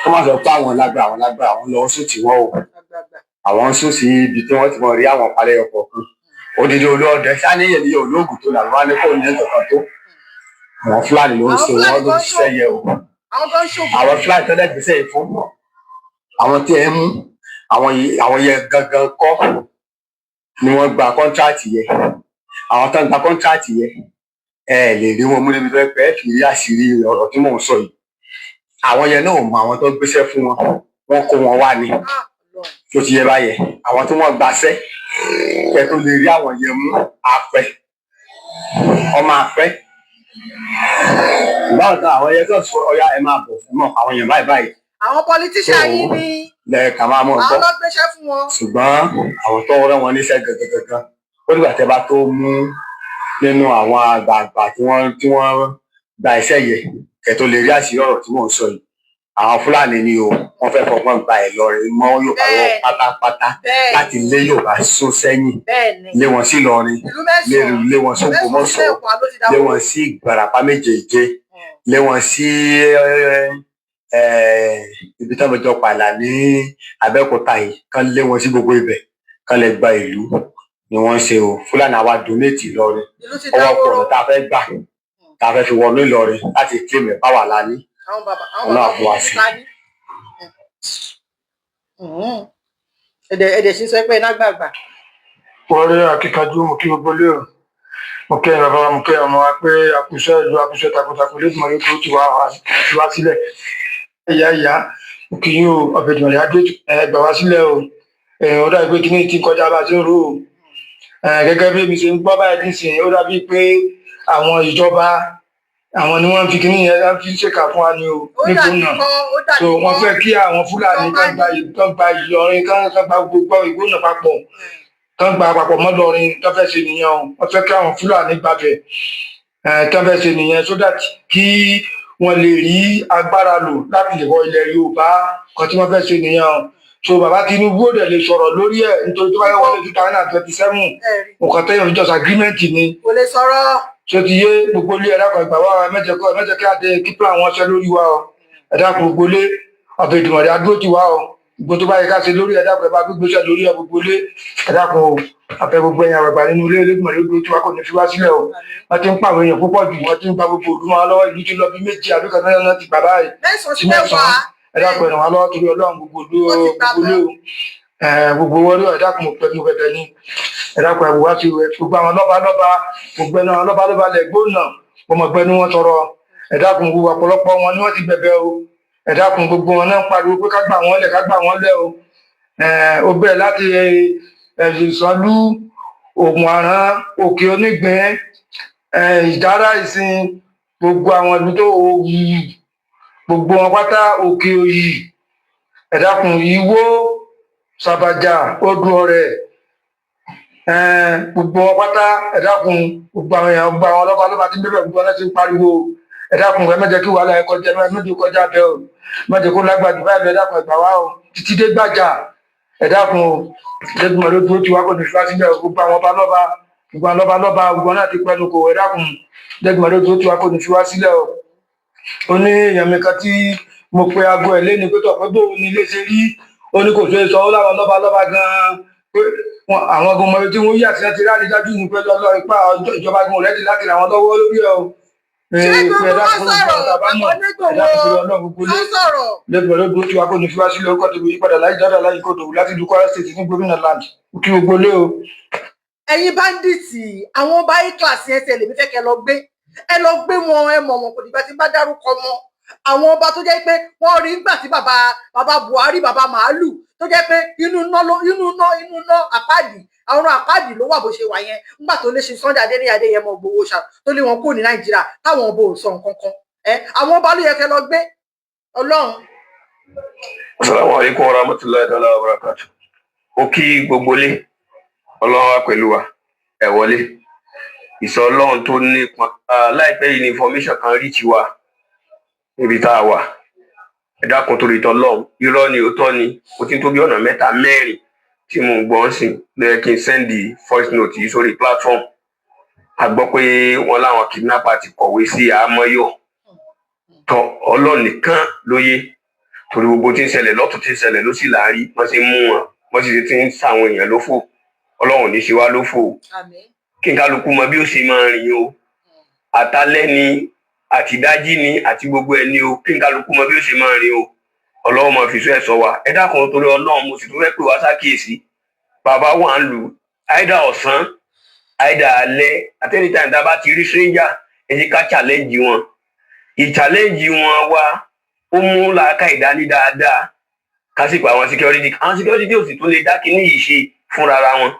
Kí wọ́n sọ pé àwọn lágbà, àwọn lágbà, àwọn lọ sùn tí wọ́n o. Àgbààgbà. Àwọn ń sùn sí ibi tí wọ́n ti mọ̀ rí àwọn palẹ̀ ọkọ̀ kan. Odidi olóòdẹ sáníyàn ní olóògùn tó làwọn wá ní kò ní nǹkan tó. Àwọn Fúlàní ló ń Àwọn ṣe Fúlàní wọ́n ló tó ń ń ṣiṣẹ́ yẹ o. Àwọn tó ń ṣògùn. Àwọn Fúlàní tó lẹ́gbẹ̀ẹ́sẹ̀ yìí fún àwọn tí ẹ ń mú àwọn yẹn gangan kọ́ ni wọ́n gba contract yẹn. Àwọn tó ń gba contract yẹn, ẹ lè rí wọn mú níbi tó yẹ pé ẹ fi rí àṣírí ọ̀rọ̀ tí mò ń sọ yìí. Àwọn yẹn náà ò mọ àwọn tó gbéṣẹ́ fún wọn, wọ́n kó wọn wá ni. Ah, Ọlọ́run. Tó ti yẹ báyẹn, àwọn tí wọ́n gbaṣẹ́ kẹ tó lè rí àwọn yẹn mú apẹ ọmọ apẹ báwo tán àwọn yẹn kàn sọ ọyá ẹ máa bọ̀ ẹ mọ àwọn yẹn báyìí báyìí. Àwọn politician So, yìí ni lẹ́ẹ̀kan máa mọ̀ àwọn gbọ́. ló gbéṣẹ́ fún wọn. Ṣùgbọ́n àwọn tó rán wọn níṣẹ́ gangan gangan, ó dìgbà tẹ́ bá tó mú nínú àwọn àgbààgbà tí wọ́n gba iṣẹ́ yẹn kẹ́ tó lè rí àṣírí ọ̀rọ̀ tí mò ń sọ yìí. Àwọn Fúlàní ni o. Wọ́n fẹ́ fọgbọ́n gba Ìlọrin mọ́ Yorùbá lọ pátápátá láti lé Yorùbá sún sẹ́yìn, lé wọn sí Ìlọrin, Ìlú lé mẹ́sàn-án lé wọn sí mẹ́sàn-án sí Ògbómọ̀ṣọ́, mẹ́wàá ló ti lé dáwọ́. wọn sí Ìbàràpá méjèèje, lé wọn sí ibi tí wọn jọ pààlà ní Abẹ́òkúta yìí, kán lé wọn sí gbogbo ibẹ̀, kán lè gba ìlú ni wọ́n ń ṣe o. Fúlàní àwa donate Ìlọrin. Ìlú ti Ọwọ́ pọ̀ dáwọ́rọ́. ọ̀nà tá a fẹ́ gbà, tá a fẹ́ fi wọnú Ìlọrin láti claim ẹ̀ báwa la ní. Àwọn bàbá, àwọn Ọlọ́run bàbá á fún wa sí. ta ní. Ẹ̀dẹ̀ ṣe sọ pé iná gbàgbà. Wọlé akíkanjú, mo kí gbogbo lé o. Mo kí ẹ̀yin bàbá wa, mo kí ọmọ wa pé àkùṣe ìlú, àkùṣe takuntakun lẹ́gbọ̀n rẹ̀ tó ti wá sílẹ̀. Ìyá ìyá, mo kí yín o. Ọ̀bẹ ìdùnnú rẹ̀ adé ẹ gbà wá sílẹ̀ o. Ó dàbí pé kíní ti ń kọjá bá a ṣe ń rò ó. Gẹ́gẹ́ bí èmi ṣe ń gbọ́ báyìí nísìnyí, ó dàbí pé àwọn ìjọba, àwọn ni wọ́n fi kíní yẹn fi ń ṣèkà fún wa ni o. Ó dàbí Nígbónà kọ́, ó dàbí so wọ́n kọ́. fẹ́ kí àwọn Fúlàní kán gba Ìlọrin, kán gba gbogbo Ìgbónà papọ̀, kán gba papọ̀ mọ́ Ìlọrin. Tán fẹ́ ṣe nìyẹn o. Wọ́n fẹ́ kí àwọn Fúlàní gbàbẹ̀ ẹ̀ tán fẹ́ ṣe nìyẹn, so that kí wọ́n lè rí agbára lò láti lè wọ ilẹ̀ Yorùbá kan. Tí wọ́n fẹ́ ṣe nìyẹn o. So bàbá Tinubu ò dẹ̀ lè sọ̀rọ̀ lórí ẹ̀ nítorí tó bá yẹ wọlé 2027, Ẹ̀rí. nǹkan tẹ́yọ̀ ní just agreement ni. Kò lè sọ̀rọ̀. Ṣé ti yé gbogbo ilé? Ẹ̀dá kan ìgbà wa, ẹ mẹ́jẹ kí adé kí plan wọn ṣe lórí wa o. Ẹ̀dá kan gbogbo ilé, ọ̀bẹ ìdùnnú rẹ̀ adúró ti wá o. Gbogbo tó bá yẹ ká ṣe lórí ẹ̀dá kan, ẹ bá gbégbèsè lórí ẹ. Gbogbo ilé, ẹ̀dá kan o. Àfẹ gbogbo ẹ̀yàn àgbàgbà nínú ilé, Olódùmarè ló dúró tí wa, kò ní fi wá sílẹ̀ o. Wọ́n ti ń pa àwọn èèyàn púpọ̀ jù, wọ́n ti ń gba gbogbo òdu wọn lọ́wọ́. Ìlú ti lọ bí méjì àbí kan náà ti gbà báyìí Mẹ́sàn-án sí sí mẹ́wàá. mẹ́sàn-án. Ẹ̀dá kan, ẹ̀ràn wá lọ́wọ́ torí Ọlọ́run. Gbogbo òdu, Wọ́n ti gbà gbogbo ilé o, gbogbo wọlé. Ẹ̀dá kan, mo pẹ́ mo bẹ̀bẹ̀ ni. Ẹ̀dá kan, ẹ̀wù wá sí gbogbo àwọn lọ́ba lọ́ba, gbogbo ẹnu àwọn lọ́ba lọ́ba lẹ̀ gbóná ọmọgbẹ́ni wọn tọrọ. Ẹ̀dá kan, gbogbo ọ̀pọ̀lọpọ̀ wọn ni wọ́n ti bẹ̀bẹ̀ o. Ẹ̀dá kan, gbogbo wọn náà ń pariwo pé ká gbà wọ́n lẹ̀, ká gbà wọ́n lẹ̀ o. Ó bẹ̀rẹ̀ láti Ìsànlú, Ògùn Àrán, Òkè Onígbín, Ìdára Ìsìn, gbogbo àwọn ìlú tó Òwú, gbogbo wọn pátá, Òkè Òyì, ẹ dákun, Ìwó, Sàbàjà, Odò Ọrẹ, gbogbo wọn pátá. Ẹ dákun, gbogbo àwọn èèyàn, gbogbo àwọn ọlọ́pàá lọ́pàá tí ń bẹ̀rẹ̀, gbogbo wọn ti ń pariwo. Ẹ dákun, ẹ má jẹ́ kí wàhálà ẹ kọjá, ẹ má jẹ́ kó kọjá bẹ́ẹ̀ o, ẹ má jẹ́ kó lágbàdo báyìí lọ. Ẹ dákun, ẹ gbà wá o, títí dé gbàjà. Ẹ dákun o. Lẹ́gbọ̀n ló dúró tí wá, kò ní fi wá sílẹ̀ o. Gbogbo àwọn ọba lọ́ba, gbogbo àwọn lọ́ba lọ́ba, gbogbo náà ti pẹnu kò. Ẹ dákun, lẹ́gbọ̀n ló dúró tí wá, kò ní fi wá sílẹ̀ o. Ó ní èèyàn mi kan tí mo pe aago ẹ̀ lé ní pé tọ̀ pé bóun ni ilé ṣe rí, ó ní kò ṣeé sọ. Ó láwọn lọ́ba lọ́ba gan-an pé àwọn gan mọ ibi tí wọ́n yà sí láti rárí dájú ní pé lọ́lọ́ ipá ìjọba gan ready láti ràn wọ́n lọ́wọ́ lórí ẹ̀ o. Ṣé gbogbo wọn sọ̀rọ̀? Bàbá Onígbòho wọ́n sọ̀rọ̀. Lẹ́gbẹ̀ẹ́ ló dúró tí wàá, kò ní fi wá sílẹ̀. Orúkọ tèmi yípadà láyé dáadáa láyé kò dòwú láti ìlú Kwara State ní gómìnà land. Kí gbogbo lé o. Ẹ̀yin bandits, àwọn ọba A class yẹn tẹ́lẹ̀ mi fẹ́ kẹ́ lọ gbé, ẹ lọ gbé wọn. Ẹ mọ̀ wọn, kò dìgbà tí n bá dárúkọ wọn. Àwọn ọba tó jẹ́ pé wọ́n rí nígbà tí bàbá bàbá Buhari, bàbá màálù, tó jẹ́ pé inú iná ló inú iná àpáàdì, àwọn àpáàdì ló wà bó ṣe wà yẹn nígbà tó lè ṣe Sunday Adéníyì Adéyẹmọ Ìgbòho ṣá, tó lé wọn kúrò ní Nàìjíríà, táwọn ọba ò sọ nǹkan kan. Ẹ àwọn ọba ló yẹ kẹ́ lọ gbé. Ọlọ́run. Asalaamu alaikum wa rahmatulahi ta'ala wa barakatu. Ó kí gbogbo lé, Ọlọ́run wá pẹ̀lú wa. Ẹ wọlé. Ìsọ Ọlọ́run tó nípọn. Láìpẹ́ yìí ni information kan rí tiwa níbi tá a wà. Ẹ dákun, torí tọlọ́run, irọ́ ni, òótọ́ ni. Ó ti ń tó bí ọ̀nà mẹ́ta mẹ́rin tí mo ń gbọ́ sí ló yẹ kí n send voice note yìí sórí platform. A gbọ́ pé wọ́n láwọn kidnapper ti kọ̀wé sí àmọ́yọ̀ tọ. Ọlọ́run nìkan lóye, torí gbogbo tí ń ṣẹlẹ̀ lọ́tún, tí ń ṣẹlẹ̀ ló sì láàrí. Wọ́n ṣe ń mú wọn, wọ́n sì ti ń ṣàwọn èèyàn lófò. Ọlọ́run ò ní ṣe wá lófò o. Kí n kálukú mọ bí ó ṣe máa rìn o. Àtàlẹ́ ni, àtìdájí ni, àti gbogbo ẹ̀ ni o. Kí n kálukú mọ bí ó ṣe máa rìn o. Ọlọ́run máa fi sọ ẹ̀ sọ wa. Ẹ dákun, torí Ọlọ́run, mo sì tún fẹ́ pè wá sákìyèsí. Bàbá wà ń lù àìdá ọ̀sán, àìdá alẹ́, at any time tá a bá ti rí stranger, ẹ jẹ́ ká challenge wọn. Ìchallenge wọn wá, ó mú làákà ìdání dáadáa. Ká sì pa àwọn security. Àwọn security ò sì tún lè dá kinní yìí ṣe fúnra wọn.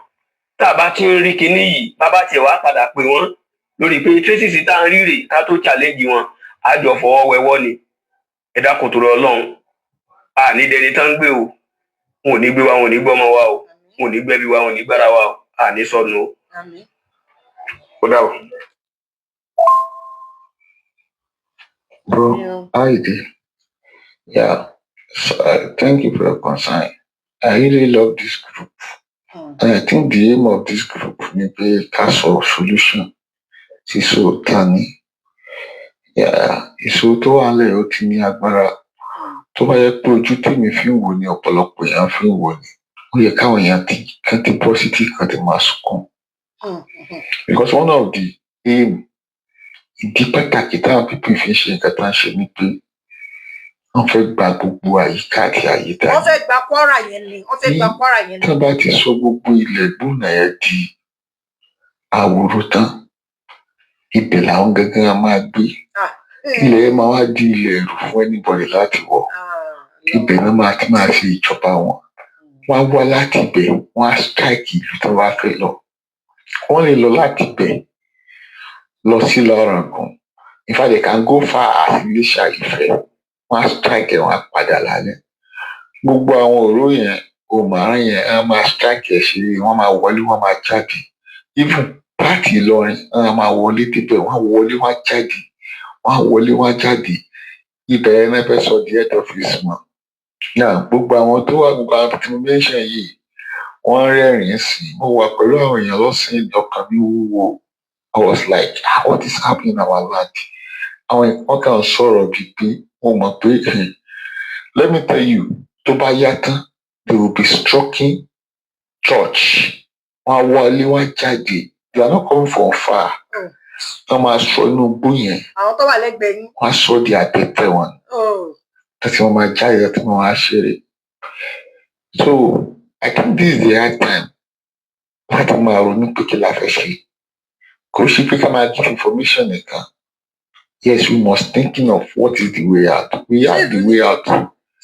Tá a bá ti ń rí kinní yìí, bàbá tiẹ̀ wá padà pè wọ́n lórí pé traces tá à ń rí rè, ká tó challenge wọn, àjọ fọwọ́ wẹwọ́ ni. Ẹ dákun, torí Ọlọ́run, a ní dẹni tán ń gbé o. Wọn ò ní gbé wa, wọn ò ní gbọ́mọ wa o, wọn ò ní gbẹ́bí wa, wọn ò ní gbára wa o. A ní sọnù o. Ó dàbọ̀. Bro, how you dey? Yeah, so, thank you for your concern. I really love this group. And I think the aim of this group ni pé ká sọ solution sí ìṣòro tá a ní. Yeah, ìṣòro tó wà nílẹ̀, ó ti ní agbára. Tó bá yẹ pé ojú tèmi fi ń wò ní ọ̀pọ̀lọpọ̀ èèyàn fi ń wò ni, ó yẹ káwọn èèyàn ti kán ti bọ́ sí tí kan ti máa sunkún. Because one of the aim, ìdí pàtàkì táwọn people fi ń ṣe nǹkan tó ń ṣe ni pé wọ́n fẹ́ gba gbogbo àyíká àti àyíká. Wọ́n fẹ́ gba Kwara yẹn ni, wọ́n fẹ́ gba Kwara yẹn ni. Tí wọ́n bá ti sọ gbogbo ilẹ̀ gbóná yẹn di àwòrò tán, ibẹ̀ làwọn gangan máa gbé. Ilẹ̀ yẹn máa wá di ilẹ̀ ẹ̀rù fún anybody láti wọ̀. Ibẹ̀ náà máa ti máa ṣe ìjọba wọn. Wọ́n á wá láti ibẹ̀, wọ́n á strike ìlú tó bá fẹ́ lọ. Wọ́n lè lọ láti ibẹ̀ lọ sí Lọ́rọ̀gùn. In fact, they can go far as Iléṣà Ifẹ̀. Wọ́n á strike ẹ̀, wọ́n á padà lálẹ́. Gbogbo àwọn òró yẹn, òmàrán yẹn, wọ́n máa strike ẹ̀ ṣeré. Wọ́n máa wọlé, wọ́n máa jáde. Even part Ìlọrin, wọ́n máa wọlé débẹ̀, wọ́n á wọlé, wọ́n á jáde, wọ́n á wọlé, wọ́n á jáde. Ibẹ̀ yẹn náà fẹ́ sọ di head office mọ́ náà. Gbogbo àwọn tó wà, gbogbo àwọn tí mo mention yìí, wọ́n rẹ́rìn-ín sí i. Mo wà pẹ̀lú àwọn èèyàn lọ́sìn, ọkàn mi wúwo. I was like, "Ah, what is happening in our land?" Àwọn èèyàn kàn ń sọ̀rọ̀ bíi pé wọ́n mọ̀ pé, let me tell you, tó bá yá tán, they will be striking church. Wọ́n á wọlé, wọ́n á jáde. They are not coming from far. Wọ́n máa sọ inú igbó yẹn, Àwọn tó wà lẹ́gbẹ̀ẹ́ yín. wọ́n á sọ di àbẹ̀tẹ̀ wọn tí wọ́n máa jáde, tí wọ́n máa ṣeré. So I think this is the right time láti máa ronú pé kí la fẹ́ ṣe. Kò ṣe pé ká máa give information nìkan. Yes, we must thinking of what is the way out. We have the way out.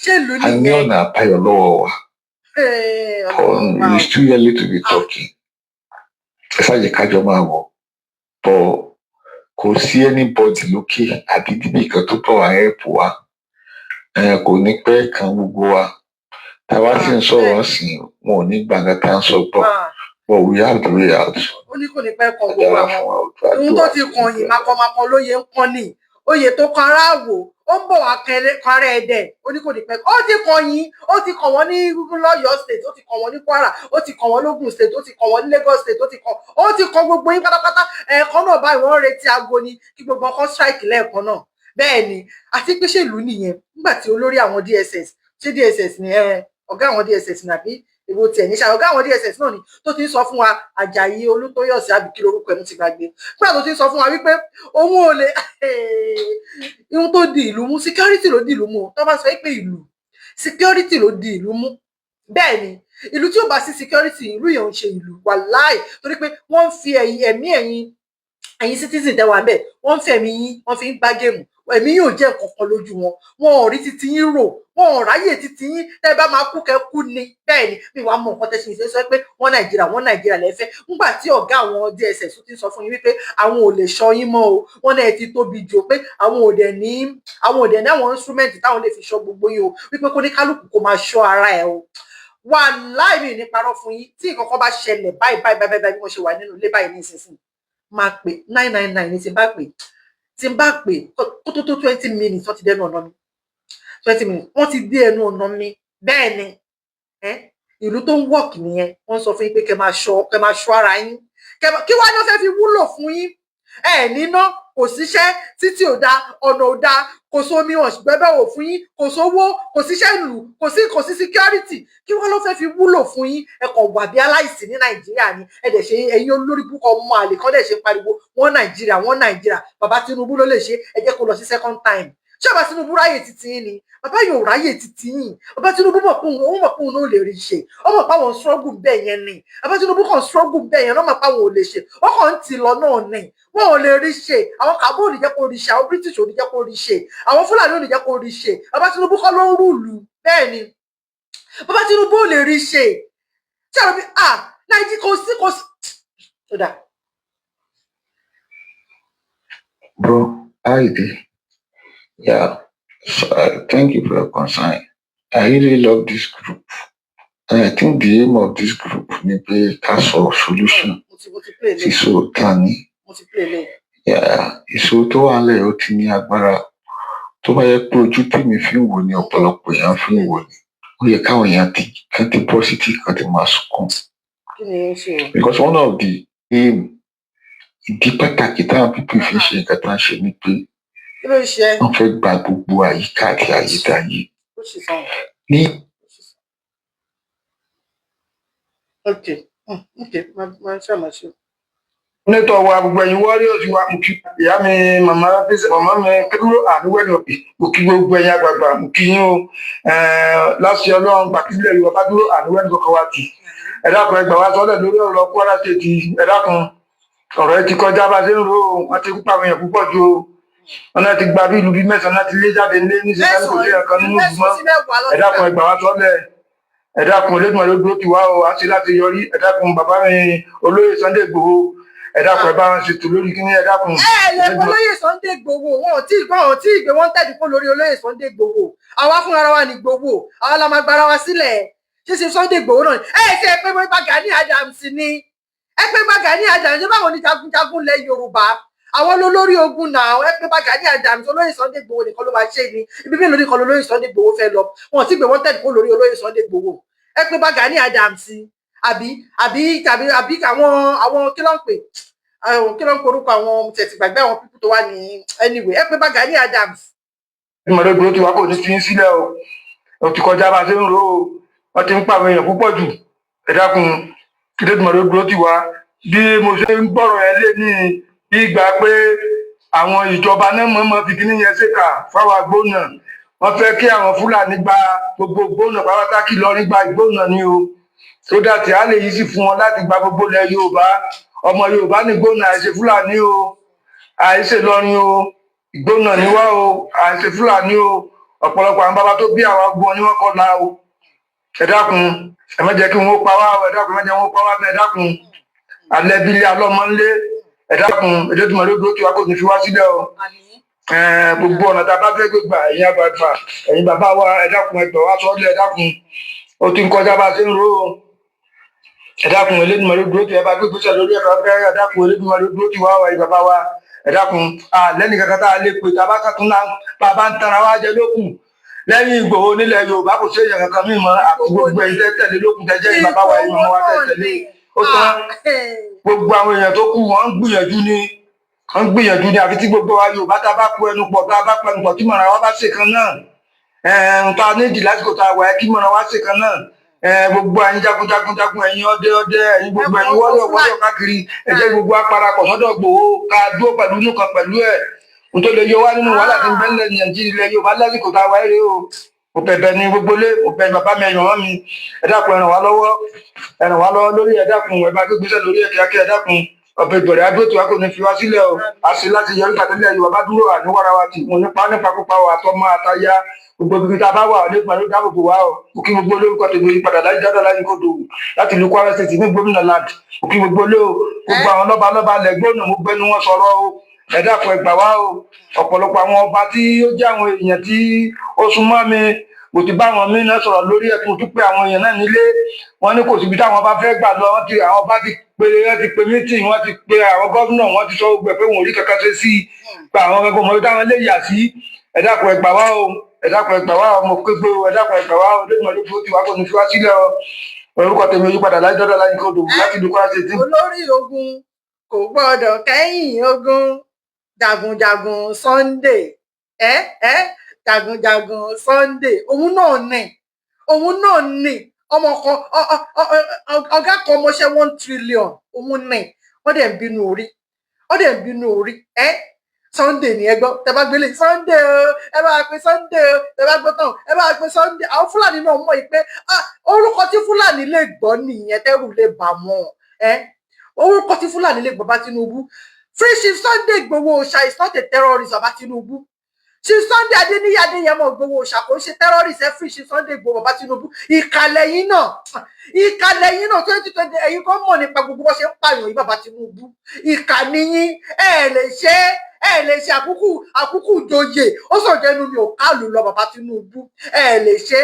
Ṣé ìlú A ní nìyẹn? ọ̀nà àbáyọ lọ́wọ́ wa. It's too early to be talking. Ẹ ṣáà jẹ́ kájọ máa wọ̀ bọ̀. Kò sí anybody lókè àbí níbì kan tó bọ̀ wá help wa. Kò ní pẹ́ kan gbogbo wa. Tá a bá sì ń sọ̀rọ̀ sí, wọn ò ní gbà nǹkan tá à ń sọ gbọ́, but we have the way out. Ó ní kò ní pẹ́ kan gbogbo Dára àwọn fún wa. Ojú ohun tó àdúrà ti kàn yìí, makọmakọ lóye ń kán ní oyè tó kan aráàwò, ó ń bọ̀ wá kan ará Ẹdẹ. Ó ní kò ní pẹ́, ó ti kàn yín, ó ti kàn wọ́n ní lọ́yọ̀ọ́ State, ó ti kàn wọ́n ní Kwara, ó ti kàn wọ́n lógùn State, ó ti kàn wọ́n ní Lagos State, ó ti kàn gbogbo yín pátápátá. Ẹ̀ẹ̀kan náà báyìí, wọ́n ń retí aago ni kí gbogbo ọkọ̀ strike lẹ́ẹ̀kan náà. Bẹ́ẹ̀ ni. Àti pé ṣèlú nìyẹn, nígbà tí olórí àwọn DSS, ṣé DSS ni ẹ, ọ̀gá àwọn DSS ní àbí èwo tiẹ̀ ní ṣá, ọ̀gá àwọn DSS náà ni, tó ti ń sọ fún wa, Àjàyí Olútóyọ̀sí àbí kí lorúkọ ẹ̀, mo ti gbàgbé, nígbà tó ti ń sọ fún wa wípé òun ò lè, ihun tó di ìlú mú, security ló di ìlú mú o. Tó bá sọ pé ìlú, security ló di ìlú mú. Bẹ́ẹ̀ ni, ìlú tí ò bá sí security, ìlú yẹn ò ń ṣe ìlú, wàláì. Torí pé wọ́n ń fi ẹ̀yìn ẹ̀mí ẹ̀yin citizen tẹ́ wà bẹ́ẹ̀, wọ́n ń fi ẹ̀mí yín, wọ́n fi ń gbá game. Ẹ̀mí yóò jẹ́ nǹkan kan lójú wọn. Wọn ò rí titi yín rò, wọn ò ráyè titi yín. Tẹ́ bá máa kú, kẹ́ kú ni. Bẹ́ẹ̀ ni. Mi wàá mọ nǹkan tẹ́ ṣe sọ pé wọ́n Nàìjíríà, wọ́n Nàìjíríà lẹ́fẹ́. Nígbà tí ọ̀gá àwọn DSS ti sọ fún yín wípé àwọn ò lè ṣọ́ yín mọ́ o, wọ́n náà ti tóbi jù pé àwọn ò dẹ̀ ní àwọn instrument táwọn lè fi ṣọ́ gbogbo yín o, wípé kó ní kálukú kó máa ṣọ́ ara ẹ̀ o. Wàláì, mi ní parọ́ fún yín. Tí nǹkan kan bá ṣẹlẹ̀ báyìí báyìí báyìí báyìí, bí mo ṣe wà nínú ilé báyìí ní ìsinsìnyí, máa pè 999 ní. Tí n bá pè, kó tó 20 minutes, wọ́n ti dẹnu ọ̀nà mi. 20 minutes, wọ́n ti dé ẹnu ọ̀nà mi. Bẹ́ẹ̀ ni ìlú tó ń work nìyẹn. Wọ́n sọ fún yín pé kẹ́ máa ṣọ́ ara yín. Kí wàá ní wọ́n fẹ́ fi wúlò fún yín? Ẹ níná, kò síṣẹ́, títì ò dáa, ọ̀nà ò dáa, kò sómi, wọn gbẹ́bẹ́ wò fún yín, kò sówó, kò síṣẹ́ ìlú, kò sí security. Kí wọ́n ló fẹ́ fi wúlò fún yín? Ẹ kàn wà bí aláìsí ní Nàìjíríà ni. Ẹ dẹ̀ ṣe ẹ̀yin olórí púpọ̀ ọmọ àlè kan dẹ̀ ṣe pariwo wọ́n Nàìjíríà, wọ́n Nàìjíríà. Bàbá Tinubu ló lè ṣe. Ẹ jẹ́ kó lọ sí second time. Ṣé bàbá Tinubu ráyè títí yín ni? Bàbá yóò ráyè títí yín. Bàbá Tinubu mọ̀ pé òun mọ̀ pé òun náà lè rí ṣe. Ó mọ̀ pé àwọn struggle bẹ́ẹ̀ yẹn ni. Bàbá Tinubu kàn struggle bẹ́ẹ̀ yẹn ló mọ̀ pé àwọn ò lè ṣe. Wọ́n kàn ń tì lọ náà ni. Wọn ò lè rí ṣe. Àwọn kàbó ò ní jẹ́ kó rí ṣe, àwọn British ò ní jẹ́ kó rí ṣe, àwọn Fúlàní ò ní jẹ́ kó rí ṣe. Bàbá Tinubu kọ́ ló ń rule. Bẹ́ẹ̀ ni, bàbá Tinubu ò lè rí ṣe. Tí àwọn bí ah Nàìjíríà kò sí, kò sí. Ó dà. Bro, how you dey? Yeah, so, thank you for your concern. I really love this group. And I think the aim of this group ni pé ká sọ solution Mo ti play sí lẹ́yìn. ìṣòro tá a ní. Mo ti play lẹ́yìn. Yeah, ìṣòro tó wà nílẹ̀, ó ti ní agbára. Tó bá yẹ pé ojú tèmi fi ń wò ni ọ̀pọ̀lọpọ̀ èèyàn fi ń wò ni, ó yẹ káwọn èèyàn ti kán ti bọ́ sí tí kán ti máa sunkún. Kí ni ó ń ṣe o? Because one of the aim, ìdí pàtàkì táwọn people fi ń ṣe nǹkan tó ń ṣe ni pé Kí ló ń ṣe ẹ́? wọ́n fẹ́ gba gbogbo àyíká àti àyídáyé Ó sì sàn. ní Ok, máa ṣàmà ṣe. Nítọ̀ wa, gbogbo ẹ̀yin warriors wa, mo kí ìyá mi, màmá, màmá mi kúrò àdúgbò ọ̀pì. Mo kí gbogbo ẹ̀yin àgbààgbà, mo kí yín o. Láti Ọlọ́run gbàkílẹ̀ Yorùbá bá dúró, àdúgbò ẹnì kọ̀ọ̀kan wa tì. Ẹ dákun, ẹ gbà wá sọ́lẹ̀ lórí ọ̀rọ̀ Kwara State. Ẹ dákun, ọ̀rọ̀ ẹ ti kọjá bá a ṣe ń ro o. Wọ́n ti ń pa àwọn èèyàn púpọ̀ ju o. Wọn náà ti gba bí ìlú bíi mẹ́sàn-án láti lé jáde nílé níṣẹ́ kò sí ẹ̀kan nínú ìlú mọ́. Mẹ́sàn-án sí mẹ́wàá Ẹ dákun, ẹ gbà wá sọ́lẹ̀. Ẹ dákun, Olódùmarè ló dúró tì wá o, á ṣe láti yọrí. Ẹ dákun, bàbá mi olóyè Sunday Igboho, ẹ dákun, ẹ bá wọn ṣètò lórí kíní. Ẹ dákun. Ẹ lè fún olóyè Sunday Igboho. Wọn ò tí ì gbọ́, wọn ò tí ì gbé wọn tẹ̀dí kó lórí olóyè Sunday Igboho. Àwa fúnra wa ní Igboho, àwa la máa gbára wa sílẹ̀. Ṣíṣe Sunday Igboho náà, ẹ ṣe pé bá Gani Adams ni, ẹ pé bá Gani Adams. Ṣé báwọn ní jagunjagun lẹ Yorùbá, àwọn olórí ogun náà? Ẹ pé bá Gani Adams. Olóyè Sunday Igboho nìkan ló máa ṣe ni. Ibi mélòó nìkan lolóyè Sunday Igboho fẹ́ lọ? Wọn ò tí gbé wọn tẹ̀dí kó lórí olóyè Sunday Igboho. Ẹ pé bá Gani Adams, àbí àbí tàbí àbí àwọn kí ló ń pè, àwọn kí ló ń porúkọ àwọn tẹ̀sí gbàgbé, àwọn people tó wà ní, anyway, ẹ pé bá Gani Adams. Olódùmarè dúró tì wá, kò ní fi í sílẹ̀ o. Ó ti kọjá bá a ṣe ń ro o. Wọ́n ti ń pa àwọn èèyàn púpọ̀ jù. Ẹ dákun, Olódùmarè dúró tì wá. Bí mo ṣe ń gbọ́rọ̀ ẹ lé ní ìgbà pé àwọn ìjọba náà mọ̀ọ́mọ̀ fi kíní yẹn ṣèkà fáwọn agbóhùnà. Wọ́n fẹ́ kí àwọn Fúlàní gba gbogbo gbóhùnà pátá, kí Ìlọrin gba ìgbóhùnà ni o, so that a lè yí sí fún wọn láti gba gbogbo ilẹ̀ Yorùbá. Ọmọ Yorùbá ní gbóhùnà, àìṣe Fúlàní o, àìṣe Ìlọrin o. Ìgbóhùnà ni wá o, àìṣe Fúlàní o. Ọ̀pọ̀lọpọ̀ àwọn bàbá tó bí àwọn agbóhùn ni wọ́n kọ́ la o. Ẹ dákun, ẹ má jẹ́ kí wọ́n pa wá o. Ẹ dákun, ẹ má jẹ́ wọ́n pa wá. Ẹ dákun, alẹ́ bílé alọ́mọ ńlé. Ẹ dákun, Olódùmarè dúró tì wá, kò ní fi wá sílẹ̀ o. Gbogbo ọ̀nà tá a bá fẹ́ gbé gbà, ẹ̀yin àgbààgbà, ẹ̀yin bàbá wa, ẹ dákun, ẹ gbà wá sọ́lẹ̀. Ẹ dákun, ó ti ń kọjá bá a ṣe ń ro o. Ẹ dákun, Olódùmarè dúró tì. Ẹ bá gbé gbèsè lórí ẹ̀ka ẹ dákun, Olódùmarè dúró tì wá o. Ẹ̀yin bàbá wa, ẹ dákun, lẹ́nu kankan tá a lè pè tá a bá kàtún náà, bàbá ń tara wá jẹ lókun lẹ́yìn Ìgbòho nílẹ̀ Yorùbá, kò sí èèyàn kankan mímọ́ àti gbogbo ẹ̀yin tẹ́ tẹ̀lé lókun, tẹ́jẹ́ ẹ̀yin bàbá wa, ẹ̀yin màmá wa tẹ́ tẹ̀lé. Ó tán. Gbogbo àwọn èèyàn tó kù, wọ́n ń gbìyànjú ni, wọ́n ń gbìyànjú ni. Àfi tí gbogbo wa Yorùbá tá a bá kó ẹnu pọ̀, tá a bá pẹnu pọ̀, tí mọ̀ràn wa bá ṣe kan náà, ẹ̀ẹ́n tá a nídìí lásìkò tá a wà ẹ́, kí mọ̀ràn wa ṣe kan náà. Gbogbo ẹ̀yin jagunjagun jagun, ẹ̀yin ọdẹ ọdẹ, ẹ̀yin gbogbo ẹ̀yin wọ́lọ̀ wọ́lọ̀ káàkiri, ẹ jẹ́ gbogbo aparapọ̀ sọ́dọ̀ Ìgbòho, ká dúró pẹ̀lú inú kan pẹ̀lú ẹ̀ n tó lè yọ wá nínú wàhálà tí ń bẹ nílẹ̀ Nàìjíríà, ilẹ̀ Yorùbá lásìkò tá a wà ẹ́ rèé o. Mo bẹ̀bẹ̀ ní gbogbo lé, mo bẹ̀ bàbá mi, ẹ̀yàn mi, ẹ dákun, ẹ ràn wá lọ́wọ́, ẹ ràn wá lọ́wọ́ lórí. Ẹ dákun, ẹ bá gbégbésẹ̀ lórí ẹ̀ kíákíá. Ẹ dákun, ọ̀bẹ ìbẹ̀rẹ̀ adó tí wa kò ní fi wá sílẹ̀ o. A ṣe láti yọrí tàbílẹ̀ Yorùbá bá dúró, àníwára wa tì mo nípa nípa pípa wa, àtọmọ àtaya, gbogbo ibi tá a bá wà nípa ló dáàbò bò wá o. Mo kí gbogbo olórúkọ tèmi yí padà láti dáadáa láti kódò láti ìlú Kwara State ní gómìnà land. Mo kí gbogbo olé o, gbogbo àwọn lọ́ba lọ́ba lẹ́gbọ́nà, mo gbẹnu wọn sọ̀rọ̀ o. Ẹ dákun, ẹ gbà wá o. Ọ̀pọ̀lọpọ̀ àwọn ọba tí ó jẹ́ àwọn èèyàn tí ó súnmọ́ mi, mo ti bá àwọn míín náà sọ̀rọ̀ lórí ẹ̀. Mo tún pé àwọn èèyàn náà nílé, wọ́n ní kò síbi táwọn bá fẹ́ gbà lọ. Wọ́n ti àwọn bá ti pe, wọ́n ti pe meeting, wọ́n ti pe àwọn gómìnà, wọ́n ti sọ gbogbo ẹ̀ pé wọn ò rí kankan ṣe sí i, pé àwọn kankan mọ̀ táwọn lè yà sí. Ẹ dákun, ẹ gbà wá o. Ẹ dákun, ẹ gbà wá. Ọmọ kégbó, ẹ dákun, ẹ gbà wá. Olódùmarè tó ti wá kó ní fi wá sílẹ̀ o. Orúkọ tèmi yípadà láti dọ́dọ̀ láyé kó dòwú láti ìlú Kwara State. Olórí ogun kò gbọ́dọ̀ kẹ́yìn ogun. Jagunjagun Sunday, ẹ ẹ jagunjagun Sunday, òun náà ní, òun náà ní ọmọ kan, ọ̀gá kan, ọmọọṣẹ́ 1 trillion. Òun ní wọ́n dẹ̀ ń bínú orí, wọ́n dẹ̀ ń bínú orí. Ẹ Sunday ní, ẹ gbọ́, tẹ bá gbélé Sunday o, ẹ bá pe Sunday o, tẹ bá gbọ́ tán, ẹ bá pe Sunday. Àwọn Fúlàní náà mọ̀ yìí pé orúkọ tí Fúlàní lè gbọ́ nìyẹn, tẹ́rù lè bà wọ́n. Ẹ orúkọ tí Fúlàní lè gbọ́ bá Tinubu. Free Chief Sunday Igboho Òòṣà is not a terrorist. Bàbá Tinubu, Chief Sunday Adéníyì Adéyẹmọ Ìgbòho Òòṣà kò ń ṣe terrorist. Ẹ free Chief Sunday Igboho. Bàbá Tinubu, ìkàlẹ̀ yín náà, ìkàlẹ̀ yín náà. 2020, ẹ̀yin kan mọ̀ nípa gbogbo bó ṣe ń pààyàn yìí. Bàbá Tinubu, ìkànnì yín, ẹ lè ṣe, ẹ lè ṣe. Àkúkù àkúkù joyè, ó sàn jẹnu mi ò kálù lọ. Bàbá Tinubu, ẹ lè ṣe.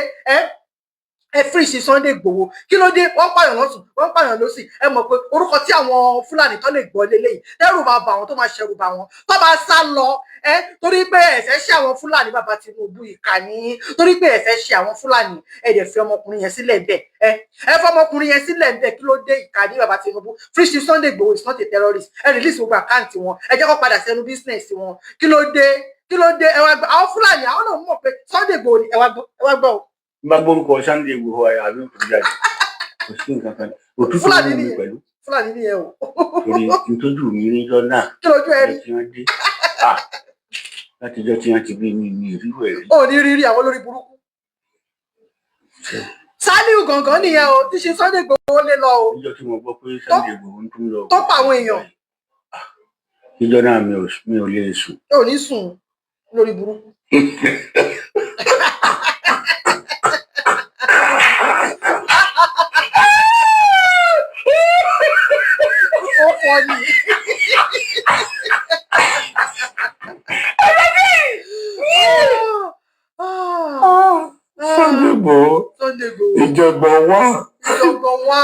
Ẹ free Chief Sunday Igboho. Kí ló dé? Wọ́n pààyàn lọ́tùn, wọ́n pààyàn lọ́sì. Ẹ mọ̀ pé orúkọ tí àwọn Fúlàní tó lè gbọ́ lélẹ́yìí, tẹ́rù máa bà wọ́n, tó máa ṣẹ̀rù bà wọ́n, tó máa sá lọ. Ẹ torí pé ẹ̀fẹ́ ṣe àwọn Fúlàní. Bàbá Tinubu, ìkànnì, torí pé ẹ̀fẹ́ ṣe àwọn Fúlàní, ẹ dẹ̀ fi ọmọkùnrin yẹn sílẹ̀ bẹ́ẹ̀. Ẹ fọ ọmọkùnrin yẹn sílẹ̀ bẹ́ẹ̀. Kí ló dé? Ìkànnì, bàbá Tinubu. Free Chief Sunday Igboho is not a terrorist. Ẹ release gbogbo account wọn, ẹ jẹ́ kó padà sẹ́nu business wọn. Kí ló dé? Kí ló dé? Ẹ wá gbọ́, àwọn Fúlàní, àwọn náà mọ̀ pé Sunday Igboho ni. Ẹ wá gbọ́, ẹ wá gbọ́ o. N bá gbórúkọ Sunday Igboho, àyà mi kò jáde, kò sí nǹkan kan, òtútù Fúlàní mú mi nìyẹn. pẹ̀lú. Fúlàní nìyẹn o. Torí ntójú mi rí lọ́nà Kí lójú ẹ rí? tí wọ́n dé látijọ́ tí wọ́n ti bí mi ní ìrírò ẹ̀ rí. Ò ní rírí àwọn olórí burúkú. Saliu gangan nìyẹn o, tí ṣe Sunday Igboho lé lọ o. Níjọ́ tí mo gbọ́ pé Sunday Igboho ń tún lọ Tó pa àwọn èèyàn. Níjọ́ náà mi ò lè sùn. Ò ní sùn, lórí burúkú. Ó fọ́ ni. Sunday Igboho. Sunday Igboho. Ìjọ̀gbọ̀n wà. Ìjọ̀gbọ̀n wà.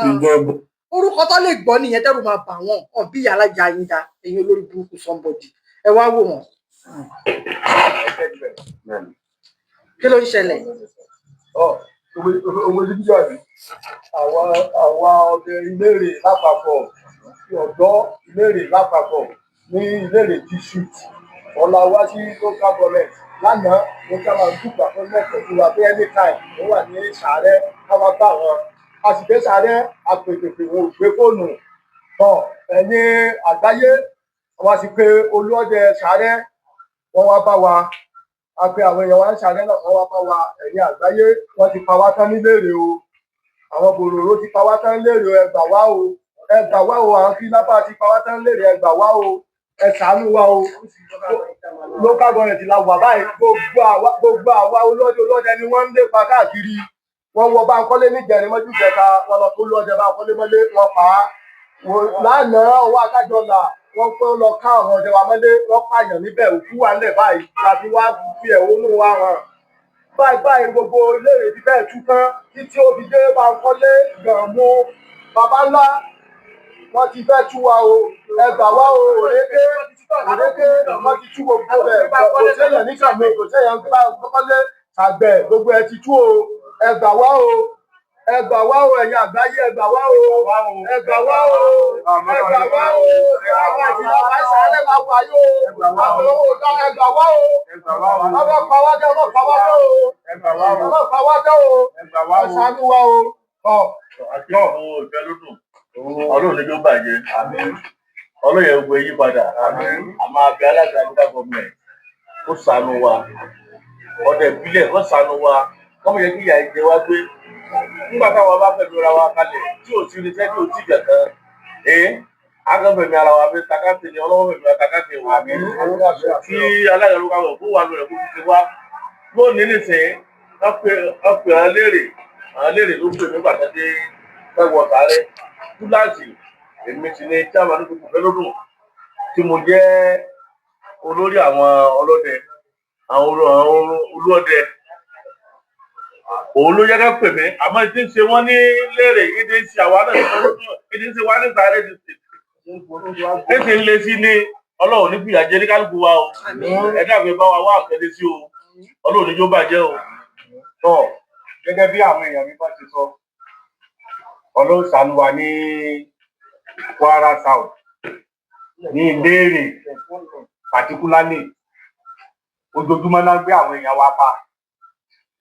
Ìjọ̀gbọ̀n. Orúkọ tó lè gbọ́ nìyẹn, tẹ́rù máa bà wọ́n. Hàn bí ìyá alájà yín dá ẹ̀yin olórí burúkú somebody. Ẹ wá wò wọ́n. Kí ló ń ṣẹlẹ̀? Owó jíjà mi, àwa ọdẹ Ìlérè lápapọ̀, ọ̀dọ́ Ìlérè lápapọ̀ ní Ìlérè district, ọ̀la wá sí local government lánàá. Local government book appointment pẹ̀lú wa pé anytime ó wà ní Sàárẹ̀, káwá bá wọn. A sì dé Sàárẹ̀, àpèpèpè, wọn ò gbé fóònù tọ. Ẹ̀yin àgbáyé, wọ́n sì pé olúọdẹ Sàárẹ̀, wọ́n wá bá wa. A pe àwọn èèyàn wa ń Sàárẹ̀ náà, wọ́n wá bá wa. Ẹ̀yin àgbáyé, wọ́n ti pa wá tán nílérè o. Àwọn bòròró ti pa wá tán lérè o. Ẹ gbà wá o, ẹ gbà wá o. Àwọn kidnapper ti pa wá tán lérè. Ẹ gbà wá o, ẹ ṣàánú wa o. Local government la wà báyìí. Gbogbo àwa olóde ni wọ́n ń lépa káàkiri. Wọ́n wọ Bánkọ́lé níjẹrin mọ́jú ìjẹta, wọ́n lọ tó lọ́dẹ Bánkọ́lé mọ́lé, wọ́n pa á. Lánàá, ọwọ́ akájọlà, wọ́n pé lọ ká àwọn ọdẹ wa mọ́lé, wọ́n pààyàn níbẹ̀. Òkú wà nílẹ̀ báyìí láti wá fi ẹ̀hónú wa hàn báyìí báyìí. Gbogbo iléèwé ti bẹ́ẹ̀ tú tán títí ó fi dé Bánkọ́lé Gànmú. Baba ńlá, wọ́n ti fẹ́ tú wa o. Ẹ gbà wá o. Òrékè, òrékè, wọ́n ti tú gbogbo rẹ̀. Kò séèyàn ní Kàmí, kò séèyàn Bánkọ́lé àgbẹ̀, gbogbo ẹ ti tú o. Ẹ gbà wá o, ẹ gbà wá o. Ẹ̀yin àgbáyé, ẹ gbà wá o, ẹ gbà wá o, ẹ gbà wá o. Àwọn àti bàbá ìsàlẹ̀ la wà yóò àwọn ọ̀dọ́. Ẹ gbà wá o. Ọmọ pa wá dé, ọmọ pa wá dé o, ọmọ pa wá dé o. Ẹ ṣàánú wa o. Ọlọ́run ní ló bàjẹ́, Ọlọ́run yẹn gbé yí padà. Àmọ́ abẹ́ alága local government ó ṣàánú wa, ọdẹ ìbílẹ̀ ó ṣàánú wa, kọ́mọ yẹ kí ìyà ìjẹ wá gbé nígbà táwọn bá fẹ̀mí ara wa kalẹ̀ tí ò sí irinṣẹ́ tí ò sí kankan. Ee, akẹ́fẹ̀mí ara wa fi takáfẹ́ ni ọlọ́wọ́ fẹ̀mí wa takáfẹ́ wà ní kí alága local government kó wà lórí ẹ̀kọ́ fi wá lónìí nìsín. Wọ́n pe àwọn léèrè, àwọn léèrè ló pè nígbà tó dé fẹ́ wọ sáré túláàsì. Èmi sì ni chairman gbogbo fẹ́ lọ́dún tí mo jẹ́ olórí àwọn ọlọ́dẹ, àwọn olóọdẹ. Òun ló yẹ ká pè mí. Àmọ́ ìdí ń ṣe wọ́n ní léèrè, ìdí ń ṣe àwa náà, ìdí ń ṣe wá ní sáré ti ń lé sí ní. Ọlọ́run ní fìyà jẹ ní kálukú wa o. Ẹ dàgbé bá wa wá àkẹlẹ sí o. Ọlọ́run ní jó bàjẹ́ o. Tọ, gẹ́gẹ́ bí àwọn èèyàn mi bá ti sọ, Ọlọ́run ṣàánú wa ní Kwara South, ní Ìlérè particularly. Ojoojúmọ́ náà gbé àwọn èèyàn wa pa,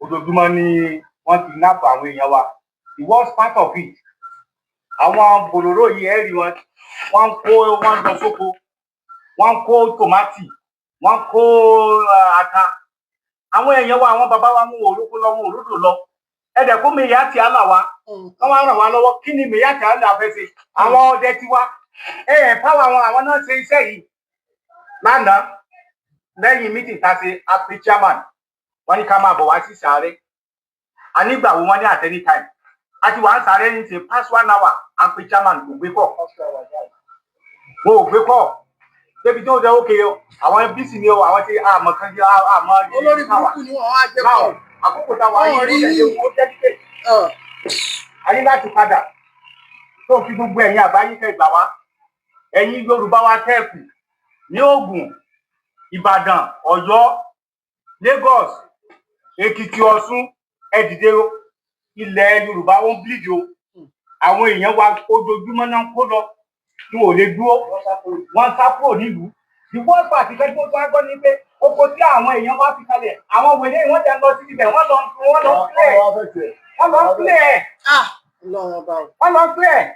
ojoojúmọ́ ni wọ́n kidnap àwọn èèyàn wa. The worst part of it, àwọn bòlóró yìí, ẹ rí wọn, wọ́n ń kó, wọ́n ń lọ sóko, wọ́n ń kó tòmátì, wọ́n ń kó ata àwọn èèyàn wa. Àwọn bàbá wa mú òrókó lọ, mú òródò lọ. Ẹ̀dẹ̀ kó Miyetti Allah wa, wọ́n wá ràn wá lọ́wọ́. Kí ni Miyetti Allah fẹ́ ṣe? Àwọn ọdẹ tiwa, ẹ ẹ̀ pàwọ́ àwọn náà ṣe iṣẹ́ yìí. Lánàá, lẹ́yìn meeting tá a ṣe, a pe chairman, wọ́n ní ká máa bọ̀ wá sí sàárẹ̀. A nígbà wo? Wọ́n ní at any time. A ti wà ń sàárẹ̀ ní ṣe past one hour, a pe chairman, kò gbé kọ̀, wọn ò gbé kọ̀ débi tí wọ́n jẹ́ òkè o. Àwọn bísí ni o, àwọn tí àmọ́ kan jẹ́ àmọ́. Olórí burúkú ni wọ́n á gbé kọ̀. Àkókò táwa yìí, ó tẹ̀lé, ó dedicate a ní láti padà tó fi gbogbo ẹ̀yin àgbáyé kẹ́ gbà wá. Ẹ̀yin Yorùbá wa tẹ́ẹ̀kù ní Ògùn, Ìbàdàn, Ọ̀yọ́, Lagos, Èkìtì, Ọ̀ṣun, ẹ dìde o. Ilẹ̀ Yorùbá ó ń bleed o. Àwọn èèyàn wa, ojoojúmọ́ náà ń kó lọ tí wọn ò lè dúró, wọ́n ń sá kúrò nílùú. The worst part ìfẹ́ tó wá gbọ́ ni pé oko tí àwọn èèyàn wá fi kalẹ̀, àwọn wèrè wọ́n tẹ̀ ń lọ sí ibẹ̀, wọ́n lọ clear, wọ́n lọ clear, wọ́n lọ clear.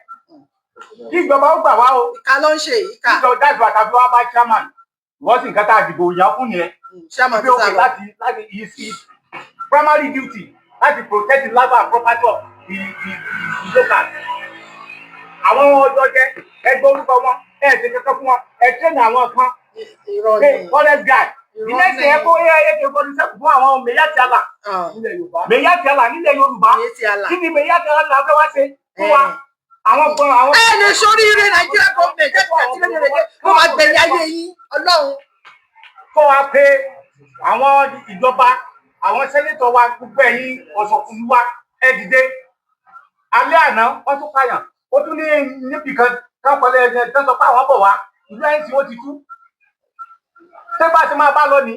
Kí ìjọba ó gbà wá o. Ìka ló ń ṣe ìka. Ìjọba dájú àtàbí wá bá chairman wọ́n sì nǹkan tá a dìbò yàn fún yẹn. Chairman bí ti òkè sá lọ. Láti is primary duty láti protect the life and property of the local. Àwọn ọdọdẹ, ẹgbẹ́ orúkọ wọn, ẹ ṣe kankan fún wọn, ẹ train àwọn kan Irọ́ pé ni. Forest guard, Irọ́ ilé ìṣe ni. kó AK 47 fún àwọn Miyetti Allah, Miyetti Allah nílẹ̀ Yorùbá. Miyetti Allah. Kí ni Miyetti Allah fẹ́ wá ṣe fún wa? Àwọn kan àwọn. Ẹ lè sóríire. Nàìjíríà government ẹ ti lè lè kó máa gbẹ̀yìn ayé yín, Ọlọ́run. Kọ́ wa pé àwọn ìjọba, àwọn senator wa, gbogbo ẹ̀yin ọ̀sọ̀kùnrin wa, ẹ dìde. Alẹ́ àná wọ́n tún pààyàn, ó tún ní níbì kan kán kọ́lé ẹ̀ tán, sọ pé àwọn bọ̀ wá ìlú ẹ̀yìn tí wọ́n ti tú. Ṣé bá a ṣe máa bá lọ ní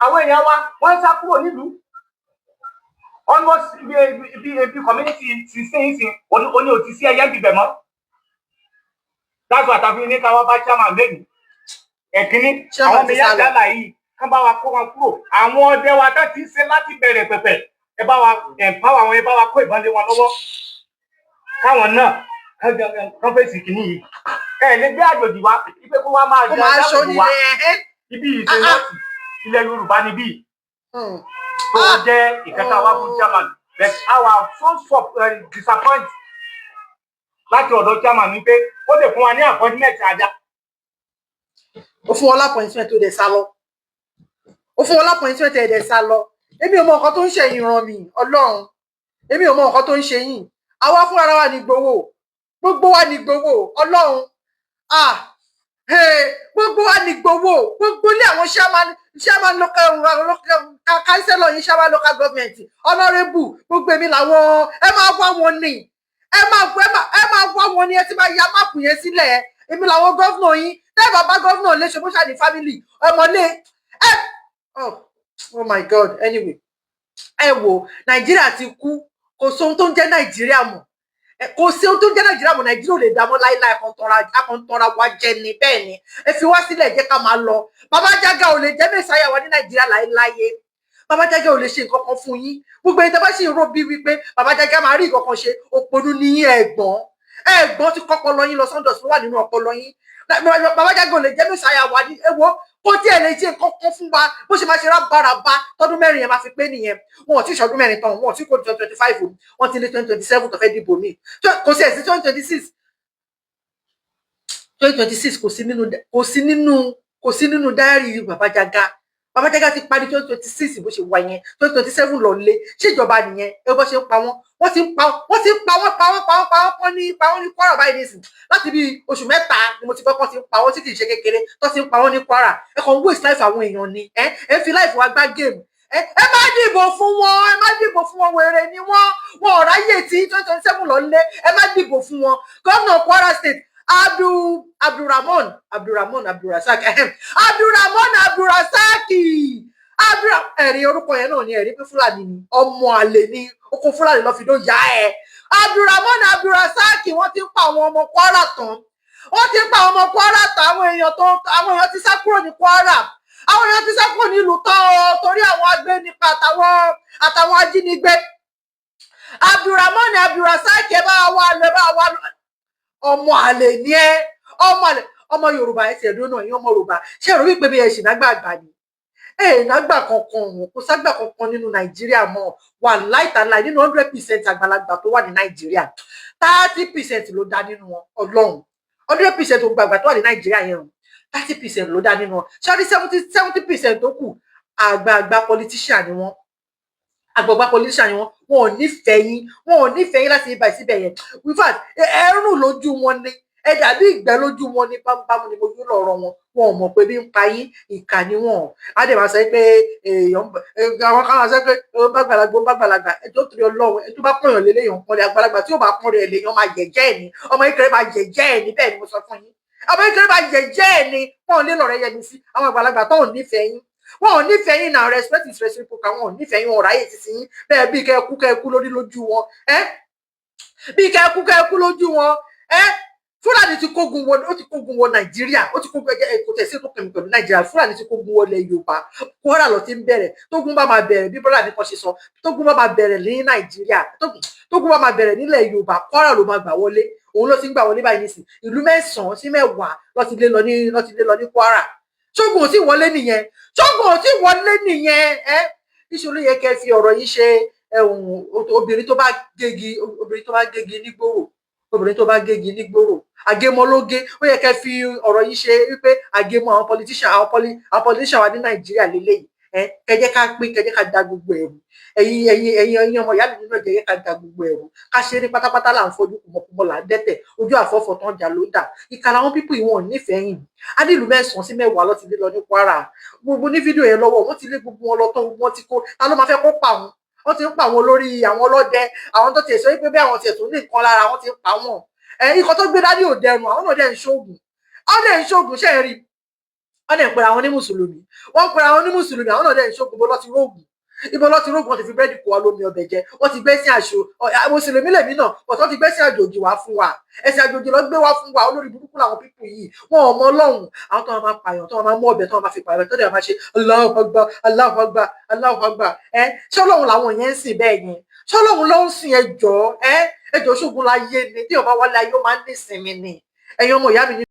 àwọn èèyàn wa, wọ́n ń sá kúrò nílùú. Almost ibi community 16 sí oní òtí sí ẹyẹ ń bibẹ̀ mọ́. That's what àfi ní káwá bá chairman lẹ́nu. Ẹ̀kíní, Chairman àwọn ti sá Miyetti lọ. Allah yìí, kán bá wa kó wọn kúrò. Àwọn ọdẹ wa tó ti ń ṣe láti bẹ̀rẹ̀ pẹ̀pẹ̀, ẹ bá wa empower wọn, ẹ bá wa kó ìbọn lé wọn lọ́wọ́, káwọn náà kán fèsì kìíní yìí. Ẹ lè gbé àjòjì wá ipe kó wá máa Kó máa jẹ ṣọ́ dáàbò wa. nílé ẹ. Ibi yìí ṣe nọ́ọ̀tì, ilẹ̀ Yorùbá níbí tó jẹ́ ìkẹta wá fún chairman. But our so so disappoint láti ọ̀dọ̀ chairman ni pé ó lè fún wa ní appointment àjà. Ó fún wọn l'appointment, tó dẹ̀ sá lọ. Ó fún wọn l'appointment, ẹ̀ dẹ̀ sá lọ. Èmi ò mọ nǹkan tó ń ṣe yín ràn mí, Ọlọ́run. Èmi ò mọ nǹkan tó ń ṣe yín. Àwa fúnra wa ní gbowó, gbogbo wa ní gbowó, Ọlọ́run. Ah, hey, gbogbo wa ní gbowó, gbogbo ilé àwọn chairman local local councillor yín, chairman local government, honourable, gbogbo èmi làwọn ẹ máa wá wọn ní, ẹ máa wá wọn ní. Ẹ ti máa ya map yẹn sílẹ̀. Èmi làwọn governor yín. Tẹ́ bàbá governor lè ṣe bó ṣàní family ọmọlé ẹ. Oh my God. Anyway, ẹ wo, Nàìjíríà ti kú. Kò sóhun tó ń jẹ́ Nàìjíríà mọ́. Kò sí ohun tó ń jẹ́ Nàìjíríà mọ́. Nàìjíríà ò lè dá mọ́ láíláí. Akọ̀ntọ́ra wa jẹ ni. Bẹ́ẹ̀ ni, ẹ fi wá sílẹ̀, jẹ́ ká máa lọ. Bàbá Jágà ò lè jẹ́ messiah wa ní Nàìjíríà láéláyé. Bàbá Jágà ò lè ṣe nǹkan kan fún yín. Gbogbo ẹni tẹ́ bá sì ń rò bí wípé Bàbá Jágà máa rí nǹkan kan ṣe, òpònú ní yín. Ẹ̀gbọ́n ẹ̀gbọ́n ti kọ́pọlọ yín lọ sọ́ndọ̀ tó wà nínú ọpọlọ yín. Bàbá Jágà ò lè jẹ́ messiah wa ní ewo. Kó tí ẹ lè ṣe nǹkan kan fún wa, bó ṣe máa ṣe rábàràbà tọdún 4 yẹn máa fi pé nìyẹn. Wọn ò tí ì ṣọdún 4 tán, wọn ò tí kò 2025 o. Wọn ti lé 2027 tó fẹ́ dìbò míì. Kò sí ẹ̀sìn 2026, 2026 kò sí nínú diary Bàbá Jágà. Bàbá Jágà ti parí 2026 bó ṣe wà yẹn, 2027 lọ lé. Ṣèjọba nìyẹn? Ẹ bó ṣe ń pa wọ́n, wọ́n ti ń pa wọ́n, ti ń pa wọ́n, pa wọ́n, pa wọ́n, pa wọ́n, wọ́n ní pa wọ́n ní Kwara báyìí nísìn. Láti bí oṣù 3 ni mo ti kọ́kọ́ ti ń pa wọ́n, tí kì í ṣe kékeré tó ti ń pa wọ́n ní Kwara. Ẹ kàn ń waste life àwọn èèyàn ni. Ẹ fi life wa gbá game. Ẹ má dìbò fún wọn, ẹ má dìbò fún wọn. Wèrè ni wọ́n, wọn ò ráyè tí 2027 lọ lé. Ẹ má dìbò fún wọn. Gómìnà Kwara State, Abdulrahman Abdulrahman Abdulrasaq, ehem, Abdulrahman Abdulrasaq Abdulrahman. Ẹ̀rí orúkọ yẹn náà ni ẹ̀rí pé Fúlàní ni, ọmọ àlè ni, oko Fúlàní lọ fi dó yá ẹ. Abdulrahman Abdulrasaq, wọ́n ti ń pa àwọn ọmọ Kwara tán, wọ́n ti ń pa àwọn ọmọ Kwara tán. Àwọn èèyàn ti sá kúrò ní Kwara, àwọn èèyàn ti sá kúrò nílùú tán o, torí àwọn agbénipa àtàwọn ajínigbé. Abdulrahman Abdulrasaq, ẹ bá wa lọ, ẹ bá wa lọ. Ọmọ àlè ni ẹ, ọmọ àlè. Ọmọ Yorùbá, ẹ ti ẹdùn náà yín. Ọmọ Yorùbá, ṣé èrò wípé bí ẹ ṣì nágbà àgbà ni? Ẹ nágbà kankan òun, kò ságbà kankan nínú Nàìjíríà mọ́. Wà láìtàláì, nínú 100% àgbàlagbà tó wà ní Nàìjíríà, 30% ló dá nínú wọn. Ọlọ́run, 100% gbogbo àgbà tó wà ní Nàìjíríà yẹn o, 30% ló dá nínú wọn. Ṣáà 70% tó kù, àgbààgbà politician ni wọ́n, àgbààgbà politician ni wọ́n. Wọn ò nífẹ̀ẹ́ yín, wọn ò nífẹ̀ẹ́ yín láti ibà síbẹ̀ yẹn. In fact, ẹrùn lójú wọn ni, ẹ dàbí ìgbẹ́ lójú wọn ní bámúbámú ni mojú lọ́rọ̀ wọn. Wọn ò mọ̀ pé bí ń pa yín, ìkà ni wọn. Á dẹ̀ máa sọ pé èèyàn, àwọn kan máa sọ pé ó ń bá gbàlagbà, ó ń bá gbàlagbà. Ẹ tó torí Ọlọ́run, ẹ tó bá pọ̀yàn lé léèyàn pọ́n lé. Àgbàlagbà tí ó bá pọ́n rẹ̀ léèyàn máa yẹ̀jẹ́ ẹ̀ ní. Ọmọ kékeré máa yẹ̀jẹ́ ẹ̀ ní. Bẹ́ẹ̀ ni mo sọ fún yín, ọmọ kékeré máa yẹ̀jẹ́ ẹ̀ ní. Pọ́n lé lọ́rẹ́ yẹmi sí. Àwọn àgbàlagbà tó ò nífẹ̀ẹ́ yín, wọn ò nífẹ̀ẹ́ yín náà. Respect is reciprocal. Wọn ò nífẹ̀ẹ́ yín, wọn ò ráyè títí yín. Bẹ́ẹ̀ bí kẹ́ kú, kẹ́ kú lórí lójú wọn ẹ́, bí kẹ́ kú, kẹ́ kú lójú wọn ẹ́. Fúlàní ti kógun wọ, ó ti kógun wọ Nàìjíríà, ó ti kógun. Ẹ kò tẹ̀sí tó kẹ̀mí pẹ̀lú Nàìjíríà. Fúlàní ti kógun wọlé Yorùbá. Kwara ló ti ń bẹ̀rẹ̀. Tógun bá máa bẹ̀rẹ̀, bí bọ́lá nìkan ṣe sọ, tógun bá máa bẹ̀rẹ̀ ní Nàìjíríà, tógun bá máa bẹ̀rẹ̀ nílẹ̀ Yorùbá, Kwara ló máa gbà wọlé. Òun ló ti ń gbà wọlé báyìí nísìn. Ìlú 9 sí 10 ló ti lé lọ ní Kwara. Ṣógun ò tí wọlé nìyẹn, ṣógun ò tí wọlé nìyẹn. Ẹ níṣẹ́ ló yẹ kẹ́ fi ọ̀rọ̀ yìí ṣe. Obìnrin tó bá gégi, obìnrin tó bá gégi nígboro, obìnrin tó bá gégi nígboro, àgémọ ló gé. Ó yẹ kẹ́ fi ọ̀rọ̀ yìí ṣe wípé àgémọ àwọn politician, àwọn politician wa ní Nàìjíríà lélẹ́yìí. Ẹ kẹjẹ ká pín, kẹjẹ ká da gbogbo ẹrù. Ẹ̀yin ọmọ ìyá mi nínú ẹ̀jẹ̀, yẹ ká da gbogbo ẹrù, ká ṣe ní pátápátá. Là ń fojú kùmọ̀kùmọ̀, là ń dẹ́tẹ̀ ojú àfọ́fọ́ tán jà ló dà. Ìkà làwọn people yìí, wọn ò nífẹ̀ẹ́ yìí. Á ní ìlú 9 sí 10 ló ti lé lọ ní Kwara. Gbogbo ní fídíò yẹn lọ́wọ́, wọ́n ti lé gbogbo wọn lọ tán, wọ́n ti kó. Ta ló máa fẹ́ kó pa wọn? Wọ́n ti ń pa àwọn olórí àwọn ọlọ́dẹ, àwọn tó tiẹ̀ sọ wípé bí àwọn tiẹ̀ tún ní nǹkan lára, wọ́n ti ń pa wọ́n. Ẹ ikọ̀ tó gbé dání ò dẹrùn. Àwọn náà dẹ̀ ń ṣoògùn, wọ́n dẹ̀ ń ṣoògùn. Ṣe é rí? Wọ́n dẹ̀ ń pera àwọn ní mùsùlùmí, wọ́n ń pera àwọn ní mùsùlùmí. Àwọn náà dẹ̀ ń ṣoògùn. Bó lọ́ ti róògùn? Ibo lọ́ ti róògùn? Wọ́n ti fi búrẹ́dì kó wa lómi ọbẹ̀ jẹ. Wọ́n ti gbé sí àṣọ. Mùsùlùmí lèmi náà, wọ́n ti gbé sí àjòjì wá fún wa. Ẹ̀sìn àjòjì lọ gbé wá fún wa. Olórí burúkú làwọn people yìí, wọn ò mọ Ọlọ́run. Àwọn tó máa pààyàn, tó máa mú ọbẹ̀, tó máa fi pààyàn, tó dẹ̀ máa ṣe Allahu Akbar, Allahu Akbar, Allahu Akbar. Ẹ ṣé Ọlọ́run làwọn yẹn ń sìn bẹ́ẹ̀ yẹn? Ṣé Ọlọ́run ló ń sìn? Ẹjọ́ ẹ ẹjọ́, ṣògùn láyé ni. Tí ọba wálé ayé, ó máa ń ní ìsinmi ni. Ẹ̀yin ọmọ ìyá mi ní.